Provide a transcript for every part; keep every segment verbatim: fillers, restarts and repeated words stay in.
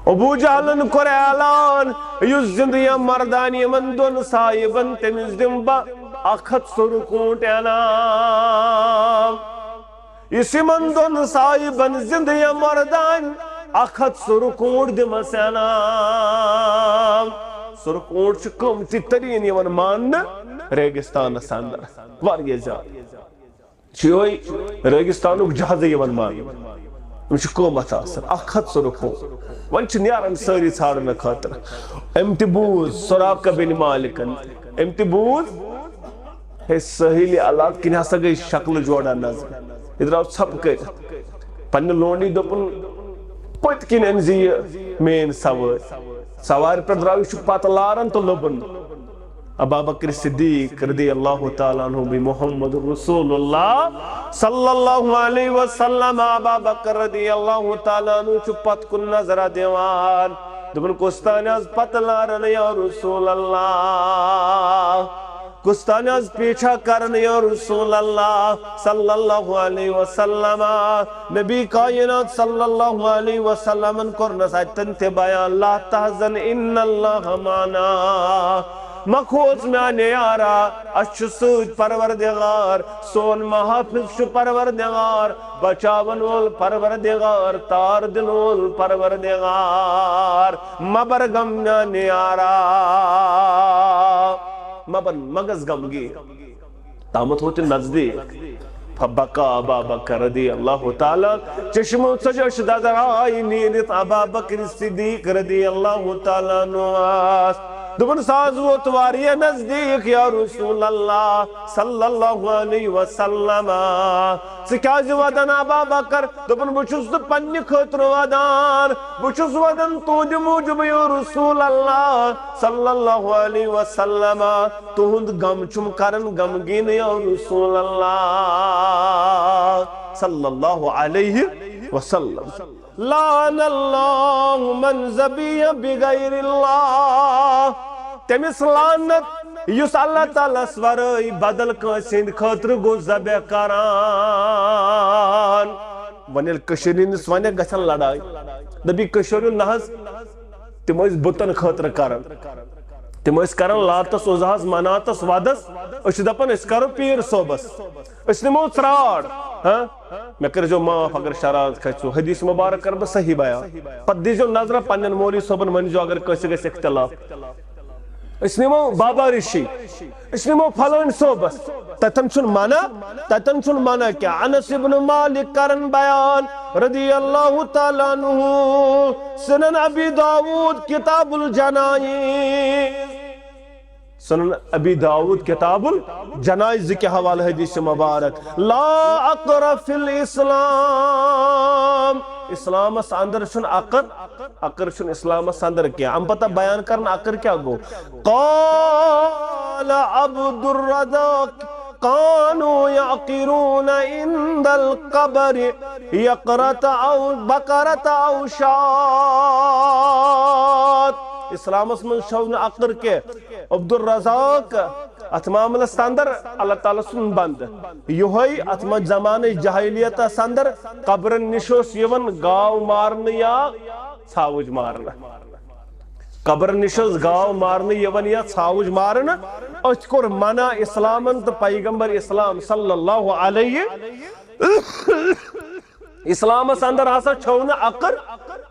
ابو جہلن کوٚر اعلان، یُس زندٕ یا مردان یِمن دۄن صاحبن، تٔمِس دِمہٕ بہٕ اکھ ہتھ سُرٕ کوٗنٛٹھ انعام۔ یُس یِمن دۄن صاحبن زندٕ یا مردان اکھ ہتھ سُرٕ کوٗنٛٹھ دِمس انعام۔ سُرٕ کوٗنٛٹھ چھُ قۭمتی تریٖن یِوان ماننہٕ ریگستانس اندر، واریاہ زیادٕ۔ چھُ یِہوٚے ریگستانُک جہازٕ یِوان ماننہٕ۔ أمِس چھُ قۭمتھ آسان اکھ ہتھ سُرٕ کوٗنٛٹھ۔ وۄنۍ چھِ نیران سٲری ژھانٛڈنہٕ خٲطرٕ۔ أمۍ تہِ بوٗز سراقہ بن مالکن، أمۍ تہِ بوٗز، ہے، سٲحلی علاقہٕ کِنۍ ہسا گٔے شکلہٕ جوڑا نظر۔ یہِ درٛاو ژھۄپہٕ کٔرِتھ۔ پننہِ لونڈی دوٚپُن، "پٔتۍ کِنۍ أنۍ زِ یہِ میٲنۍ سوٲرۍ۔" سوارِ پٮ۪ٹھ درٛاو، یہِ چھُ پتہٕ لاران تہٕ لوٚبُن۔ ابا بکر صدیق رضی اللہ تعالیٰ عنہ بی محمد رسول اللہ صلی اللہ علیہ وسلم۔ ابا بکر رضی اللہ تعالیٰ عنہ چھُ پتھ کُن نظرہ دِوان۔ دوٚپُن، "کُس تانۍ از پتہٕ لارن یا رسول اللہ؟ کُس تانۍ از پیچھا کرن یا رسول اللہ صلی اللہ علیہ وسلم؟" نبی کائنات صلی اللہ علیہ وسلمن کوٚرنس اتٮ۪ن تہِ بیان، "لا تحزن ان اللہ معنا۔" مہ کھوژ میانہِ یارا، اسہِ چھُ سۭتۍ پروردگار، سون محافظ چھُ پروردگار، بچاون وول پروردگار، تار دِنہٕ وول پروردگار۔ مہ بر غم میانہِ یارا، مہ بن، مہ گژھ غمگیٖن۔ تامتھ ووت یہِ نزدیٖک۔ فبکا ابا بکر رضی اللہ تعالیٰ، چشمو ژۄچہِ أچھ ددرایہِ نیٖرِتھ ابا بکر صدیق رضی اللہ تعالیٰ عنہ۔ دوٚپُن، سُہ حظ ووت واریاہ نزدیٖک یا رسول اللہ صلی اللہ علیہ وسلم۔ ژٕ کیازِ ودان ابا بکر؟ دوٚپُن، بہٕ چھُس نہٕ پننہِ خٲطرٕ ودان، بہٕ چھُس ودان تُہنٛدِ موٗجوٗب یا رسول اللہ صلی اللہ علیہ وسلم۔ تُہُنٛد غم چھُم کران غمگیٖن یا رسول اللہ صلی اللہ علیہ وسلم۔ لعن اللہ من ذبح بغیر اللہ۔ تٔمِس لعنت یُس اللہ تعالیٰ ہس ورٲے بدل کٲنٛسہِ ہٕنٛدِ خٲطرٕ گوٚو ذبح کران۔ وۄنۍ ییٚلہِ کٔشیٖرِ ہٕنٛدِس ونکھ گژھن لڑایہِ، دپہِ کٔشیٖرِ ہُنٛد نہ حظ، تِم ٲسۍ بُتن خٲطرٕ کران، تِم ٲسۍ کران لاتس عزاہس مناتس ودس، أسۍ چھِ دپان أسۍ کرو پیٖر صٲبس، أسۍ نِمو ژرٛاڑ۔ ہاں، مےٚ کٔرۍزیو معاف اگر شرارت کھژِوٕ، حدیث مبارک کرٕ بہٕ صحیح بیان۔ پتہٕ دیٖزیو نظرہ پننٮ۪ن مولوی صٲبن، ؤنۍزیو اگر کٲنٛسہِ گژھِ اختلاف۔ أسۍ نِمو بابا ریٖشی، أسۍ نِمو فلٲنۍ صٲبس، تتٮ۪ن چھُنہٕ منع، تتٮ۪ن چھُنہٕ منع کینٛہہ۔ انس ابن مالک کرن بیان رضی اللہ تعالیٰ عنہ، سنن ابی داؤد کتاب الجنائز، سنن ابی داؤد کتاب الجنائز کہِ حوالہٕ حدیث مبارک، لا عقر فی الاسلام، اسلامس اندر چھُنہٕ عقر، عقر چھُنہٕ اسلامس اندر کینٛہہ۔ امہِ پتہٕ بیان کرن عقر کیٛاہ گوٚو۔ قال عبد الرزاق، کانوا یعقرون عند القبر یقرت او بقرت او شات۔ اسلامس منٛز چھو نہٕ عقر کینٛہہ۔ عبدالرزاق اتھ معاملس اندر اللہ تعالیٰ سُنٛد بندٕ، یِہوٚے اتھ منٛز زمانہٕ جاہلیتس اندر قبرن نِش اوس یِوان گاو مارنہٕ یا ژھاوٕج مارنہٕ۔ قبرن نِش ٲس گاو مارنہٕ یِوان یا ژھاوٕج مارنہٕ۔ أتھۍ کوٚر منع اسلامن تہٕ پیغمبر اسلام صلی اللہ علیہ۔ اسلامس اندر ہسا چھو نہٕ عقر۔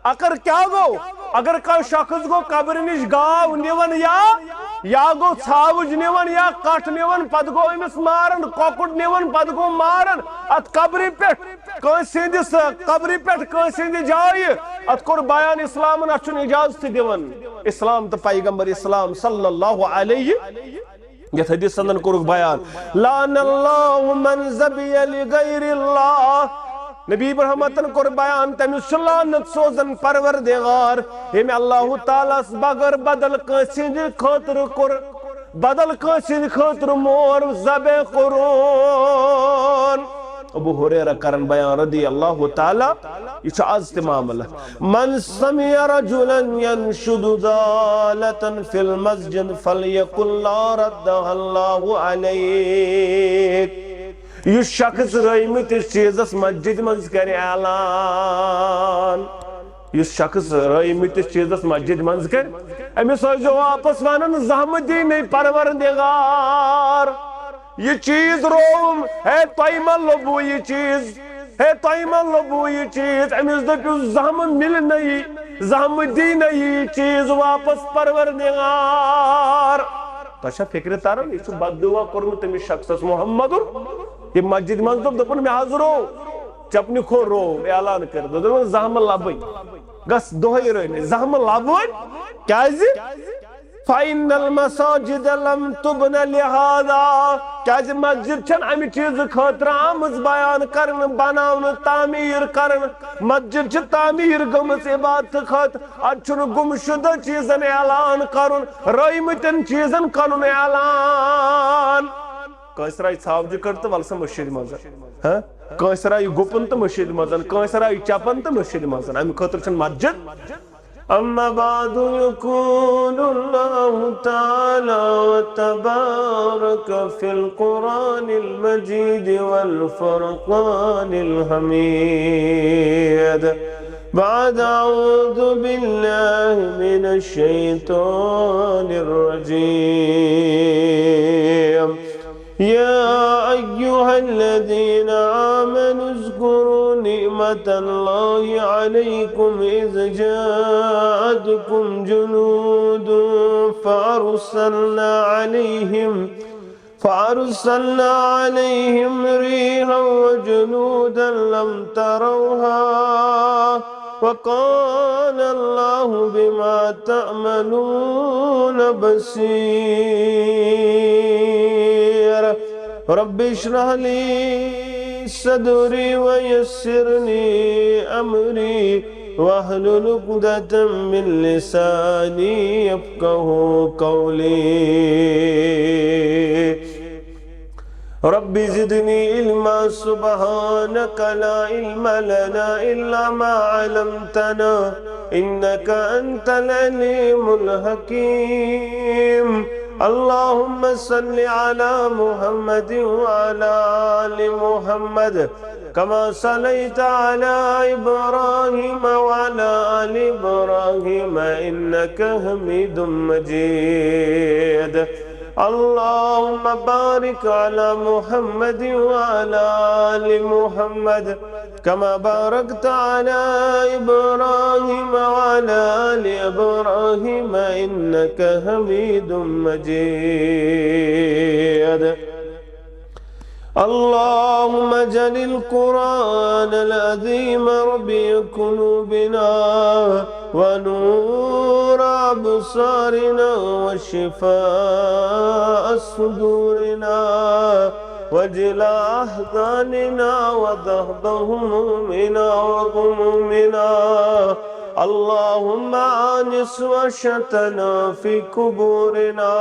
عقر کیٛاہ گوٚو؟ اگر کانٛہہ شخص گوٚو قبرِ نِش گاو نِوان یا، یا گوٚو ژھاوٕج نِوان یا کٹھ نِوان، پتہٕ گوٚو أمِس ماران، کۄکُر نِوان، پتہٕ گوٚو ماران، اتھ قبرِ پٮ۪ٹھ کٲنٛسہِ ہٕنٛدِس قبرِ پٮ۪ٹھ کٲنٛسہِ ہٕنٛدِ جایہِ، اتھ کوٚر بیان اسلامن، اتھ چھُنہٕ اجازت دِوان اسلام تہٕ پیغمبر اسلام صلی اللہ علیہ۔ یتھ حدیث سندن کوٚرُکھ بیان، لعن اللہ من ذبح لغیر اللہ۔ نبی برحمتن کوٚر بیان، تٔمِس چھُ لعنت سوزان پروردگار، ییٚمۍ اللہ تعالیٰ ہس بغٲر بدل کٲنٛسہِ ہٕنٛدِ خٲطرٕ کوٚر، بدل کٲنٛسہِ ہٕنٛدِ خٲطرٕ مور ذبح کوٚرُن۔ ابو ہریرہ کرن بیان رضی اللہ تعالیٰ، یہِ چھُ از تہِ معاملہٕ۔ من سمع رجلا ينشد ضالة في المسجد فليقل لا ردها الله عليك۔ یُس شخص رٲومٕتِس چیٖزس مسجد منٛز کرِ اعلان، یُس شخص رٲیمٕتِس چیٖزس مسجد منٛز کرِ، أمِس ٲسۍزیو واپس ونان، زحمت دی نَے پروردگار، یہِ چیٖز رووُم، ہے تۄہہِ ما لوٚبوُ یہِ چیٖز؟ ہے تۄہہِ ما لوٚبوُ یہِ چیٖز؟ أمِس دٔپِو، زحمت مِلہِ نَے یہِ، زحمت دی نَے یہِ چیٖز واپس پروردگار۔ تۄہہِ چھا فکرِ تران، یہِ چھُ بددعا کوٚرمُت تٔمِس شخصس محمدُن؟ یہِ مسجد منٛز دوٚپ، دوٚپُن، مےٚ حظ روو، چپنہِ کھوٚر روو، اعلان کٔرِتھ۔ دوٚپُن، زحمت لبٕنۍ۔ گژھ دۄہے رٲنِتھ، زحمت لبٕنۍ۔ کیازِ؟ فَإِنَّ الْمَسَاجِدَ لَمْ تُبْنَ لِهَذَا۔ کیازِ مسجد چھَنہٕ اَمہِ چیٖزٕ خٲطرٕ آمٕژ بیان کرنہٕ، بناونہٕ، تعمیٖر کرنہٕ۔ مسجد چھِ تعمیٖر گٔمٕژ عبادتہٕ خٲطرٕ۔ اَتہِ چھُنہٕ گُمشُدٕ چیٖزن اعلان کرُن، رٲومٕتٮ۪ن چیٖزن کرُن اعلان۔ کٲنٛسہِ راے ژھاوجہِ کٔڑ تہٕ وَل سا مٔشیٖد منٛز۔ ہہ؟ کٲنٛسہِ راے گُپن تہٕ مٔشیٖد منٛز، کٲنٛسہِ راے چپن تہٕ مٔشیٖد منٛز۔ اَمہِ خٲطرٕ چھَنہٕ مسجد۔ أما بعد، يقول الله تعالى وتبارك في القرآن المجيد والفرقان الحميد بعد أعوذ بالله من الشيطان الرجيم. يا أيها الذين آمنوا اذكروا نعمة الله عليكم إذ جاءتكم جنود فأرسلنا عليهم فأرسلنا عليهم ريحا وجنودا لم تروها وكان الله بما تعملون بصيرا. رب اشرح لي صدري ويسر لي أمري واحلل عقدة من لساني يفقه قولي. رب زدني علما، سبحانك لا علم لنا إلا ما علمتنا إنك أنت العليم الحكيم. اللهم صل على محمد وعلى آل محمد كما صليت على إبراهيم وعلى آل إبراهيم إنك حميد مجيد. اللهم بارك على محمد وعلى آل محمد كما باركت على إبراهيم وعلى آل إبراهيم إنك حميد مجيد. اللهم اجعل القرآن العظيم ربيع قلوبنا ونور أبصارنا وشفاء صدورنا وجلاء أحزاننا وذهب همومنا وغمومنا. اللهم آنس وحشتنا في قبورنا.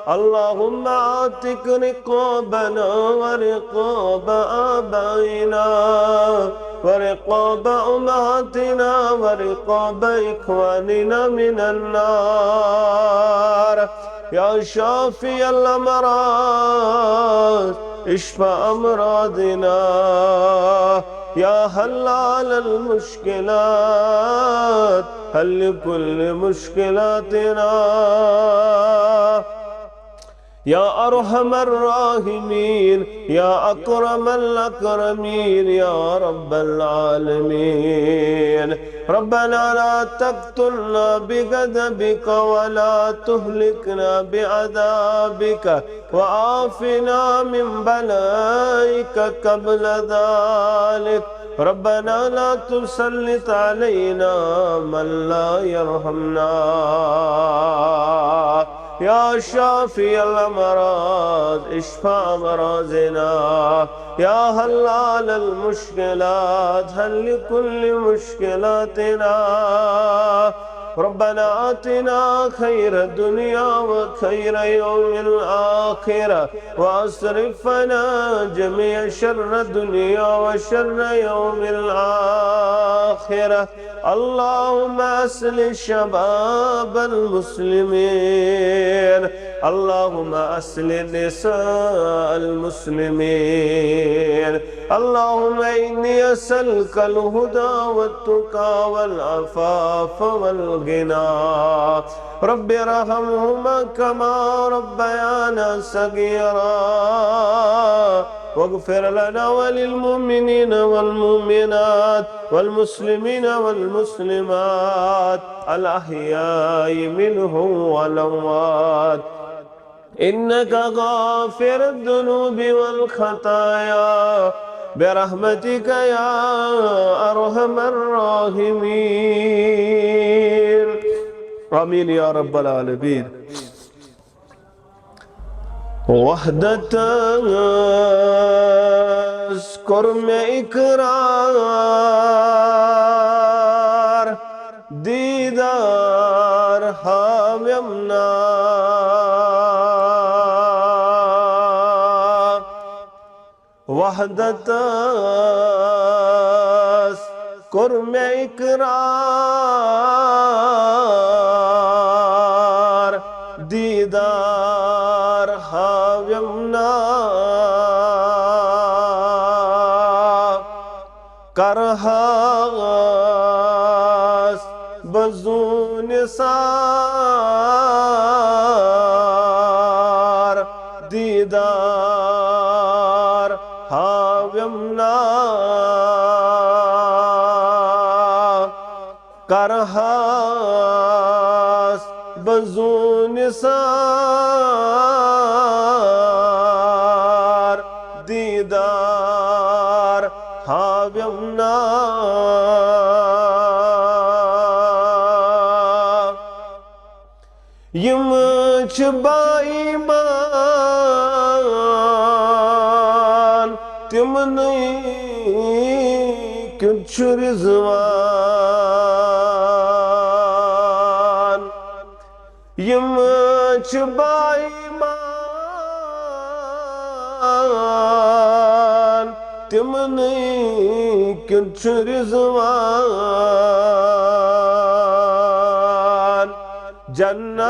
اللهم اعتق رقابنا ورقاب آبائنا ورقاب أمهاتنا ورقاب إخواننا من النار. يا شافي الأمراض، اشف أمراضنا. يا حلال المشكلات، حل كل مشكلاتنا. يا أرحم الراحمين، يا أكرم الأكرمين، يا رب العالمين. ربنا لا تقتلنا بغضبك ولا تهلكنا بعذابك وعافنا من بلائك قبل ذلك. ربنا لا تسلط علينا من لا يرحمنا. يا شافي الأمراض، اشف أمراضنا. يا حلال المشكلات، حل كل مشكلاتنا. ربنا آتنا خير الدنيا وخير يوم الآخرة، وأصرف عنا جميع شر الدنيا وشر يوم الآخرة. اللهم أصلح شباب المسلمين. اللهم أصلح نساء المسلمين. اللهم إني أسألك الهدى والتقى والعفاف والغنى. رب ارحمهما كما ربيانا صغيرا. واغفر لنا وللمؤمنين والمؤمنات والمسلمين والمسلمات الأحياء منهم والأموات. إنك غافر الذنوب والخطايا برحمتك يا أرحم الراحمين. آمين يا رب العالمين. وحدتس کوٚر مےٚ اقرار، دیٖدار ہاوٮ۪م نا۔ وحدتس کوٚر مےٚ اقرار، دیٖدار ہاوٮ۪م نا۔ کرہاس بہٕ زوٗ نثار، دیٖدار ہاوٮ۪م نا۔ کرہاس بہٕ زوٗ نثار، دیٖدار ہاوٮ۪م نا۔ یِم چھِ با ایٖمان، تِمنٕے کیُتھ چھُ رضوان۔ یِم چھِ با ایٖمان، تِمنٕے کیُتھ چھُ رضوان۔ جنت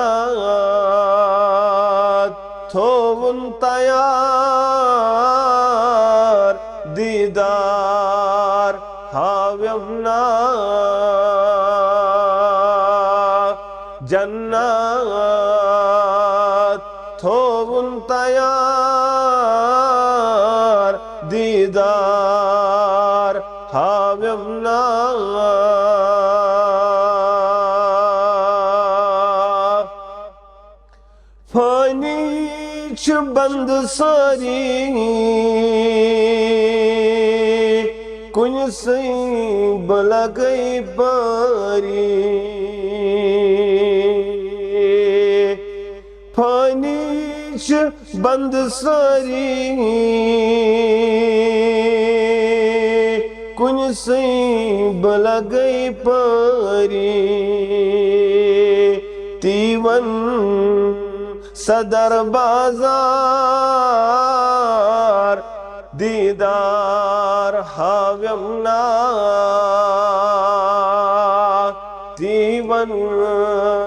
تھووُن تیار، دیٖدار ہاوٮ۪م نا۔ جنت تھووُن تیار، دیٖدار ہاوٮ۪م نا۔ فانی چھِ بنٛد سٲری، کُنہِ سٕے بہٕ لگے پٲری۔ فانی چھِ بنٛد سٲری، کُنہِ سٕے بہٕ لگے پٲری۔ تی وَن صدر بازار، دیٖدار ہاوٮ۪م نا۔ تی وَن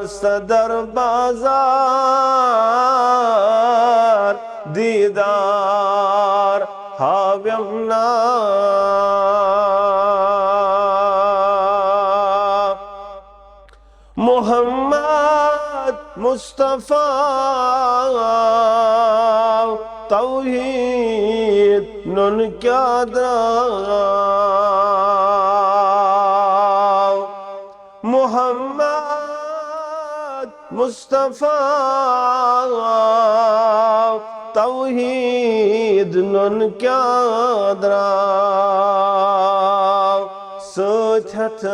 صدر بازار، دیٖدار ہاوٮ۪م نا۔ محمد مصطفیٰ توحید نُن کیٛاہ درٛاو۔ محمد مصطفیٰ توحید نُن کیٛاہ درٛاو۔ سۭتۍ ہٮ۪تھ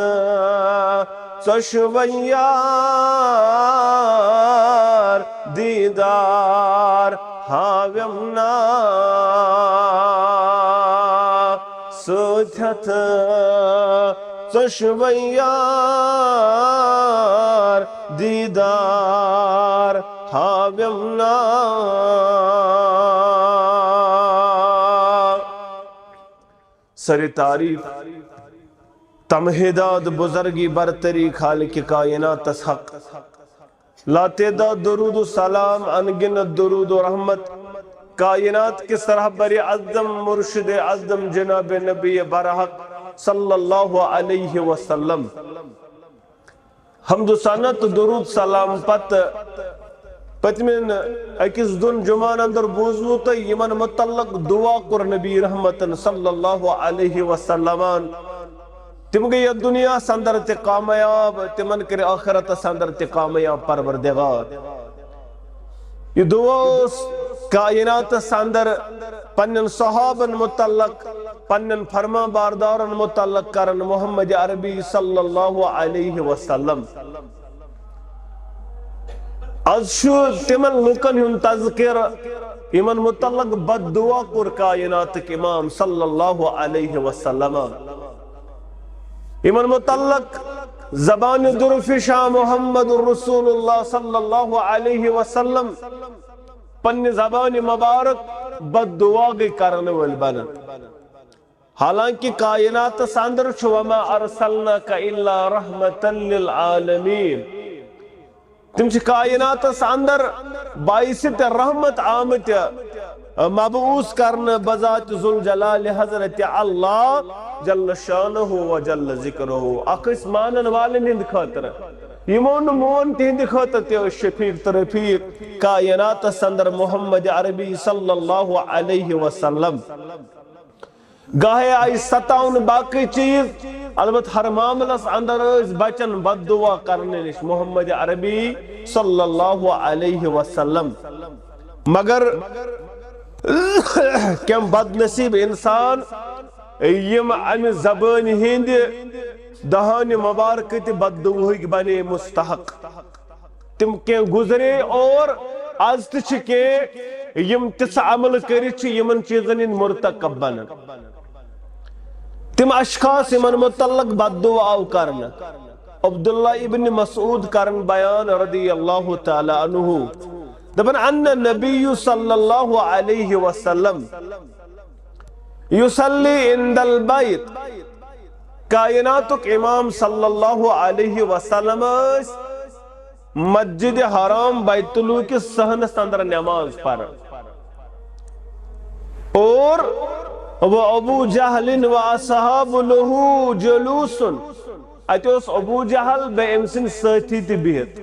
ژۄشوَے یار، دیٖدار ہاوٮ۪م نا۔ سۭتۍ ہٮ۪تھ ژۄشوَے یار، دیٖدار ہاوٮ۪م نا۔ سر تعریف، تمہیداد، بزرگی، برتری خالق کائناتس حق۔ لاتعداد درود و سلام، انگنت درود و رحمت کائنات کس رہبر اعظم، مرشد اعظم جناب نبی برحق صلی اللہ علیہ وسلم۔ حمد و ثنا تہٕ درود سلام پتہٕ پٔتمٮ۪ن أکِس دۄن جمعن اندر بوٗزوٕ تۄہہِ یِمن متعلق دعا کوٚر نبی رحمتن صلی اللہ علیہ وسلمن۔ تِم گٔے یتھ دُنیاہس اندر تہِ کامیاب، تِمن کٔرۍ ٲخرتس اندر تہِ کامیاب پروردگار۔ یہِ دعا اوس کائناتس اندر پننٮ۪ن صحابن متعلق، پننٮ۪ن فرما بردارن متعلق کران محمد عربی صلی اللہ علیہ وسلم۔ از چھُ تِمن لوٗکن ہُنٛد تذکرٕ یِمن متعلق بد دعا کوٚر کائناتٕکۍ امام صلی اللہ علیہ وسلم۔ یِمن متعلق زبان درفشاں محمد رسول اللہ صلی اللہ علیہ وسلم پننہِ زبان مبارک بد دعا گٔے کرن وٲلۍ بنان۔ حالانکہ کائناتس اندر چھُ وما ارسلناک الا رحمتا للعالمین۔ تِم چھِ کائناتس اندر باعث تہِ رحمت آمٕتۍ، مبعوث کرنہٕ بذات ذوالجلال حضرت اللہ جل شانہ و جل ذکرہ۔ اکھ ٲسۍ مانن والٮ۪ن ہٕنٛدِ خٲطرٕ، یِمو نہٕ مون تِہنٛدِ خٲطرٕ تہِ ٲسۍ شفیق تہٕ رفیق کائناتس اندر محمد عربی صلی اللہ علیہ وسلم۔ گاہے آیہِ ستاونہٕ باقٕے چیٖز، البتہ ہر معاملس اندر ٲسۍ بچن بد دعا کرنہٕ نِش محمد عربی صلی اللہ علیہ وسلم۔ مگر کینٛہہ بد نصیب انسان، یِم امہِ زبٲنۍ ہٕنٛدِ دہانہِ مبارکہٕ تہِ بد دعاہٕکۍ بنے مستحق۔ تِم کینٛہہ گُزرے اور از تہِ چھِ کینٛہہ یِم تِژھ عمل کٔرِتھ چھِ یِمن چیٖزن ہٕنٛدۍ مرتکب بنان۔ تِم اشخاص یِمن متعلق بد دعا آو کرنہٕ۔ عبداللہ ابن مسعود کرن بیان رضی اللہ تعالی عنہ، دپان، ان نبی صلی اللہ علیہ وسلم یصلی عند البیت۔ کائناتک امام صلی اللہ علیہ وسلم ٲسۍ مسجد حرام بیت اللہ کِس صحنس اندر نماز پران۔ اور و ابو جہل و اصحاب لہو جلوسن۔ اتہِ اوس ابو جہل بیٚیہِ أمۍ سٕنٛدۍ سٲتھی تہِ بِہِتھ۔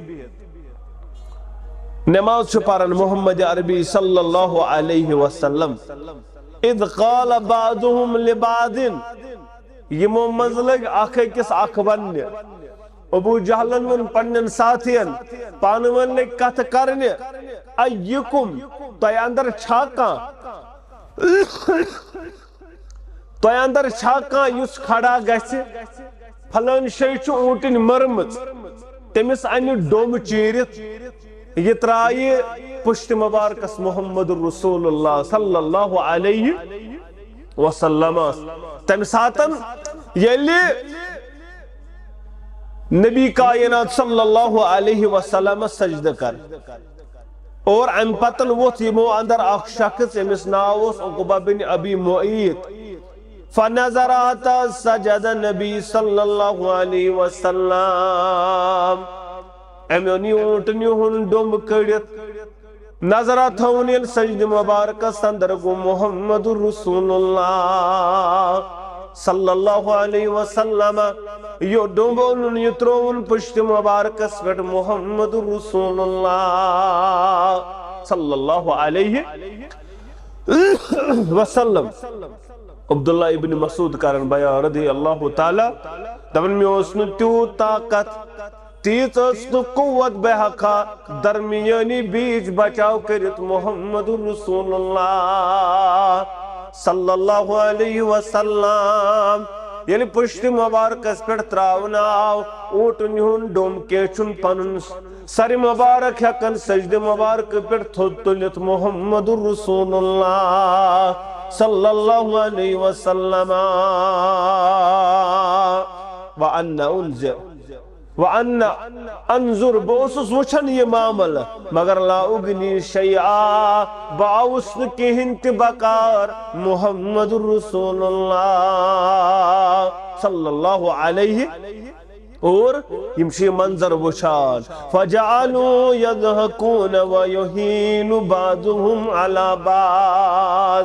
نماز چھُ پران محمد عربی صلی اللہ علیہ وسلم۔ اذ قال بعضهم لبعض۔ یِمو منٛز لٔگۍ اکھ أکِس اکھ وننہِ۔ ابو جہلن ووٚن پننٮ۪ن ساتھین، پانہٕ ؤنۍ لٔگۍ کتھٕ کرنہِ، ایکم، تۄہہِ اندر چھا کانٛہہ، تۄہہِ اندر چھا کانٛہہ یُس کھڑا گژھِ؟ فلٲنۍ جایہِ چھِ اوٗنٹٕنۍ مٔرمٕژ، تٔمِس انہِ ڈوٚم چیٖرِتھ، یہِ ترایہِ پُشتِ مبارکس محمد رسول اللہ صلی اللہ علیہ وسلمس۔ تمہِ ساتن ییٚلہِ نبی کائنات صلی اللہ علیہ وسلم سجدٕ کر، اور امہِ پتن ووٚتھ یِمو اندر اکھ شخص، أمِس ناو اوس عقبہ بن ابی معیط۔ فنظر حتى سجد النبي صلى الله عليه وسلم۔ أمۍ اوٚن یہِ اوٗنٹن ہُنٛد ڈوٚمب کٔڑِتھ، نظرا تھوٚوُن ییٚلہِ سجدِ مبارکس اندر گوٚو محمد رسول اللہ صلی اللہ علیہ وسلم۔ یہِ ڈوٚمب اوٚنُن، یہِ ترٛووُن پُشتِ مبارکس پٮ۪ٹھ محمد رسول اللہ صلی اللہ علیہ وسلم۔ عبداللہ ابن مسعود کرن بیان رضی اللہ تعالیٰ، دپان، مےٚ اوس نہٕ تیوٗت طاقت، تیٖژ ٲس نہٕ قوت، بہٕ ہٮ۪کہٕ ہا درمیٲنی بیٖچ بچاو کٔرِتھ محمد رسول اللہ صلی اللہ علیہ وسلم۔ ییٚلہِ پُشتِ مبارکس پٮ۪ٹھ ترٛاونہٕ آو اوٗنٹن ہُنٛد ڈوٚم، کینٛہہ چھُنہٕ پنُن سر مبارک ہٮ۪کان سجدِ مبارک پٮ۪ٹھ تھوٚد تُلِتھ محمد رسول اللہ صلی اللہ علیہ وسلم۔ وأنا أنظر، وأنا أنظر، بہٕ اوسُس وٕچھان یہِ معاملہٕ، مگر لا أغني شيئا، بہٕ آوُس نہٕ کِہیٖنۍ تہِ بکار۔ محمد رسول اللہ صلی اللہ علیہ اور یِم چھِ یہِ منظر وٕچھان۔ فجعلوا يضحكون ويهين بعضهم على بعض۔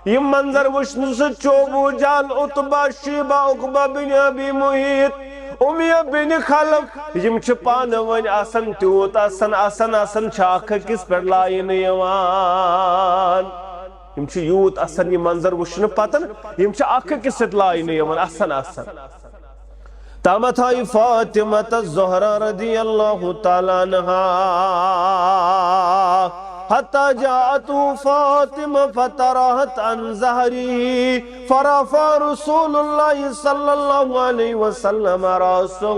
یِم منظر وٕچھنہٕ سۭتۍ چوبو جہل، عتبہ، شیبہ، عقبہ بن ابی معیط، امیہ بن خلف، یِم چھِ پانہٕ ؤنۍ آسان تیوٗت آسان، آسان، آسان چھِ اکھ أکِس پٮ۪ٹھ لاینہٕ یِوان۔ یِم چھِ یوٗت آسان یہِ منظر وٕچھنہٕ پتہٕ، یِم چھِ اکھ أکِس سۭتۍ لاینہٕ یِوان، آسان، آسان۔ تامتھ آیہِ فاطمہ الزہرا رضی اللہ تعالیٰ عنہا، حتی جاءت فاطمہ فطرحت عن ظہرہ فرفع رسول اللہ صلی اللہ علیہ وسلم رأسہ۔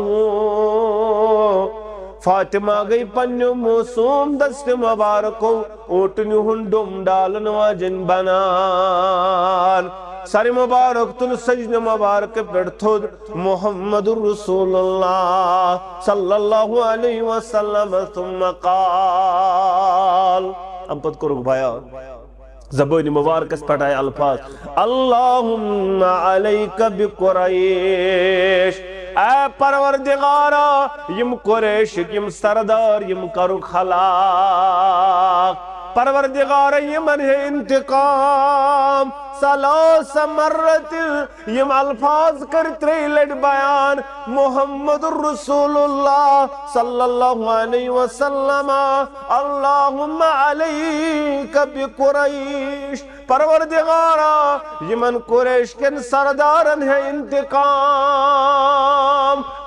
فاطمہ گٔے پننیو معصوم دستِ مبارکو اوٹنہِ ہُنٛد ڈوٚم ڈالن واجٮ۪ن بنان۔ سر مبارک تُل سجدٕ مبارک پٮ۪ٹھ تھوٚد محمد رسول اللہ صلی اللہ علیہ وسلم، ثم قال۔ امہِ پتہٕ کوٚرُکھ بیان۔ زبٲنہِ مبارکس پٮ۪ٹھ آیہِ الفاظ، اللہم علیک بقریش، اے پروردگارا، یِم قریشٕکۍ یِم سردار، یِم کرُکھ ہلاک۔ پروردگارا، یِمن ہے انتقام۔ ثلاث مرت، یِم الفاظ کٔرۍ ترٛیٚیہِ لٹہِ بیان محمد رسول اللہ صلی اللہ علیہ وسلم، اللہم علیک بقریش۔ پروردگارا، یِمن قریش کٮ۪ن سردارن ہے انتقام۔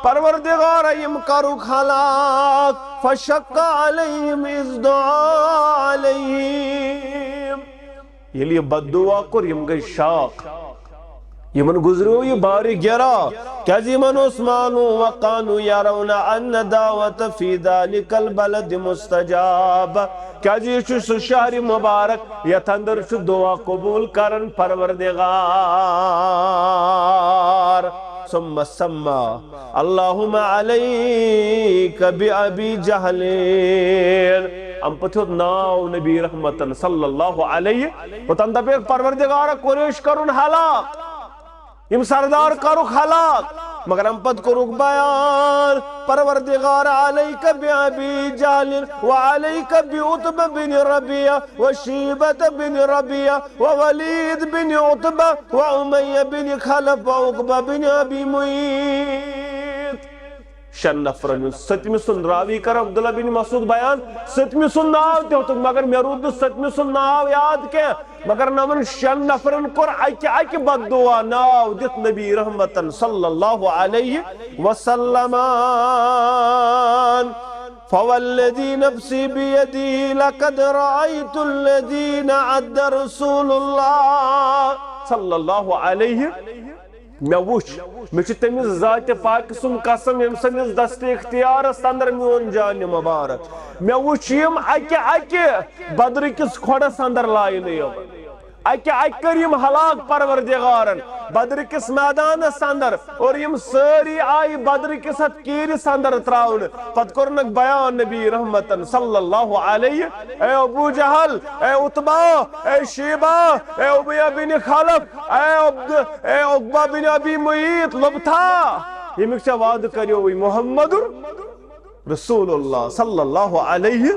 پروردگارا، یِم کرُکھ ہلاک۔ فشق علیہم اذ دعا علیہم۔ ییٚلہِ یہِ بددعا کوٚر، یِم گٔے شاک۔ یِمن گُزریو یہِ بارِ گِرا، کیازِ یِمن اوس معلوم، وکانوا یرون ان دعوت فی ذلک البلد مستجاب، کیازِ یہِ چھُ سُہ شہر مبارک یتھ اندر چھُ دعا قبول کران پروردگار۔ ثم سما اللہم علیک بابی جہل۔ امہِ پتہٕ ہیوٚت ناو نبی رحمتن صلی اللہ علیہ، اوٚتن دپیکھ پروردگارا قریش کرُن ہلاک، یِم سردار کرُکھ ہلاک، مگر امہِ پتہٕ کوٚرُکھ بیان، پروردگار علیک بابی جہل وعلیک بعتبہ بن ربیعہ وشیبہ بن ربیعہ وولید بن عتبہ وامیہ بن خلف وعقبہ بن ابی معیط۔ شن نفرن ہُنٛد، ستمہِ سُنٛد راوی کر عبداللہ بن مسعود بیان، ستمہِ سُنٛد ناو تہِ ہیوٚتُکھ، مگر مےٚ روٗد نہٕ ستمہِ سُنٛد ناو یاد کینٛہہ، مگر نمن شن نفرن کوٚر اکہِ اکہِ بددعا ناو دِتھ نبی رحمتن صلی اللہ علیہ وسلم۔ فوالذی نفسی بیدہ لقد رأیت الذین عد رسول اللہ صلی اللہ علیہ۔ مےٚ وُچھ، مےٚ چھُ تٔمِس ذاتِ پاکہِ سُنٛد قسم، ییٚمہِ سٕنٛدِس دستِ اختیارس اندر میون جانِ مبارک۔ مےٚ وُچھ یِم اکہِ اکہِ بدرٕ کِس کھۄڈس اندر لاینہٕ یِوان۔ اکہِ اکہِ کٔر یِم ہلاک پروردگارن بدرٕ کِس میدانس اندر، اور یِم سٲری آیہِ بدرٕ کِس اتھ کیٖرِس اندر تراونہٕ۔ پتہٕ کوٚرنکھ بیان نبی رحمتن صلی اللہ علیہ، اے ابو جہل، اے عتبہ، اے شیبہ، اے Umayyah bin Khalaf, A Abdul, A عقبہ بن ابی معیط، لوٚبتھا؟ ییٚمیُک ژےٚ وعدٕ کریووُے محمد رسول اللہ صلی اللہ علیہ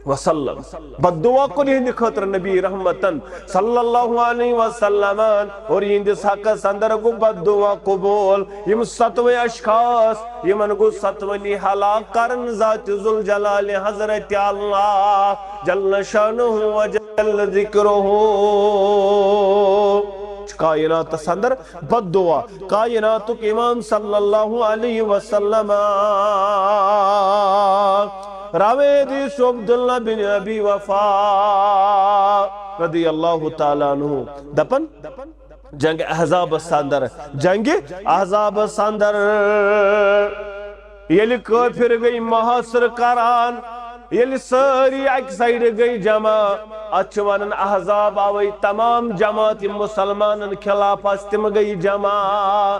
وسلم۔ بددعا کوٚر یِہنٛدِ خٲطرٕ نبی رحمتن صلی اللہ علیہ وسلم، اور یِہنٛدِس حقس اندر گوٚو بددعا قبول۔ یِم ستوے اشخاص، یِمن گوٚو ستونی ہلاک کرن ذات ذوالجلال حضرت اللہ جل شانہ و جل ذکرہ۔ چھُ کائناتس اندر بددعا۔ کائناتُک امام صلی اللہ علیہ وسلم۔ راوی حدیث چھُ عبداللہ بن ابی اوفا رضی اللہ تعالیٰ عنہ دپان، جنگ احزابس اندر، جنگ احزابس اندر ییٚلہِ کٲفر گٔے محاصرٕ کران، ییٚلہِ سٲری اکہِ سایڈٕ گٔے جمع، اتھ چھِ ونان احزاب، اوے تمام جماعت یِم مسلمانن خلاف آسہٕ، تِم گٔے جمع۔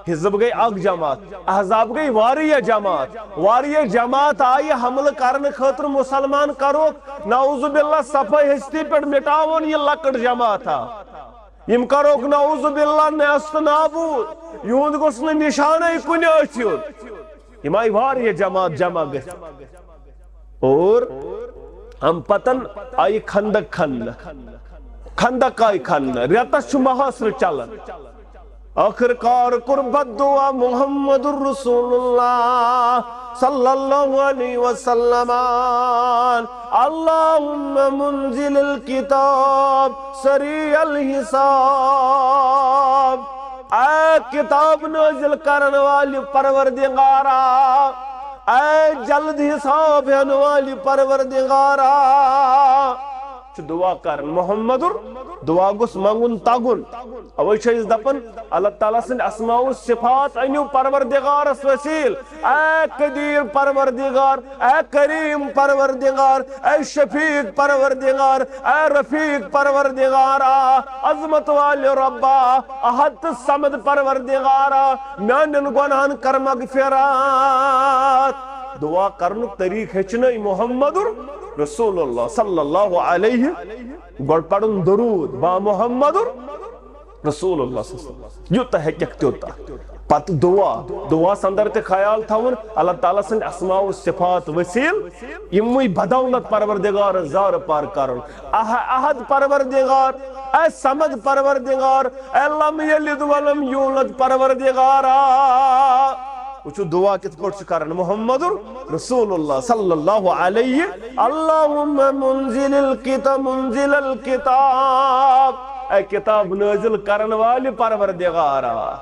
حزب گٔے اکھ جماعت، احزاب گٔے واریاہ جماعت، واریاہ جماعت آیہِ حملہٕ کرنہٕ خٲطرٕ، مسلمان کروکھ نعوذ باللہ صفحہ ہستی پٮ۪ٹھ، مٹاوون یہِ لۄکٕٹ جماعتھا۔ یِم کروکھ نعوذ باللہ نیست نابود، یِہُنٛد گوٚژھ نہٕ نشانَے کُنہِ أتھۍ ہُنٛد۔ یِم آیہِ واریاہ جماعت جمع گٔژھِتھ۔ اور اَمہِ پتن آیہِ خندق کھننہٕ۔ خندق آیہِ کھننہٕ۔ رٮ۪تس چھُ محاصرٕ چلان۔ ٲخٕر کار کوٚر بد دعا محمد رسول اللہ صلی اللہ علیہ وسلم، اللہم منزل الکتاب سریع الحساب۔ اے کتاب نازل کرن والہِ پروردگارا، اے جلد حساب ہٮ۪ن والہِ پروردگارا۔ چھُ دعا کران محمد، دعا گوٚژھ منٛگُن تگُن۔ اوے چھِ أسۍ دپان، اللہ تعالیٰ سٕنٛدۍ اسماء و صفات أنِو پروردگارس وسیل۔ اے قدیر پروردگار، اے کریم پروردگار، اے شفیق پروردگار، اے رفیق پروردگارا، عظمت والہِ ربا، احد تہٕ صمد پروردگارا، میانٮ۪ن گۄناہن کر مغفرات۔ دعا کرنُک طریٖقہٕ ہیٚچھنٲے محمد رسول اللہ صلی اللہ علیہ۔ گۄڈٕ پرُن درود با محمد رسول اللہ صلی اللہ علیہ وسلم۔ یوٗتاہ ہیٚککھ تیوٗتاہ۔ پتہٕ دعا، دعا اندر تہِ خیال تھاوُن، اللہ تعالیٰ سٕنٛدۍ اسماء و صفات وسیل، یِموٕے بدولت پروردگارس زارٕ پار کرُن۔ اح-، احد پروردگار، اے صمد پروردگار، اے لم یلد ولم یولد پروردگارا۔ وٕچھِو دعا کِتھ پٲٹھۍ چھُ کران محمد رسول اللہ صلی اللہ علیہ۔ اللہم منزل الکتاب، منزل الکتاب، اے کتاب نازل کرن والہِ پروردگارا،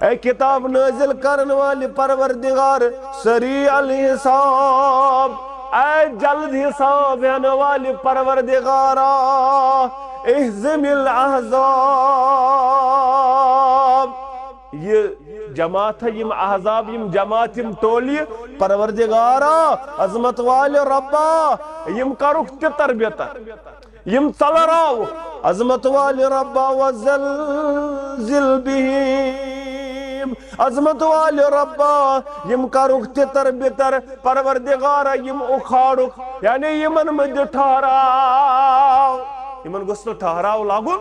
اے کتاب نازل کرن والہِ پروردگار، سریع الحساب، اے جلد حساب ہٮ۪ن والہِ پروردگارا، اہزم الاحزاب۔ یہِ جماعت، یِم احزاب، یِم جماعت، یِم ٹولی، پروردگارا، عظمت والہِ ربا، یِم کرُکھ تِتر بِتر، یِم ژلراوُکھ، عظمت والہِ ربا، وزلزل بہم، عظمت والہِ ربا، یِم کرُکھ تِتر بِتر، پروردگارا، یِم اُکھاڑُکھ، یعنی یِمن مہ دِ ٹھہراو، یِمن گوٚژھ نہٕ ٹھہراو لگُن۔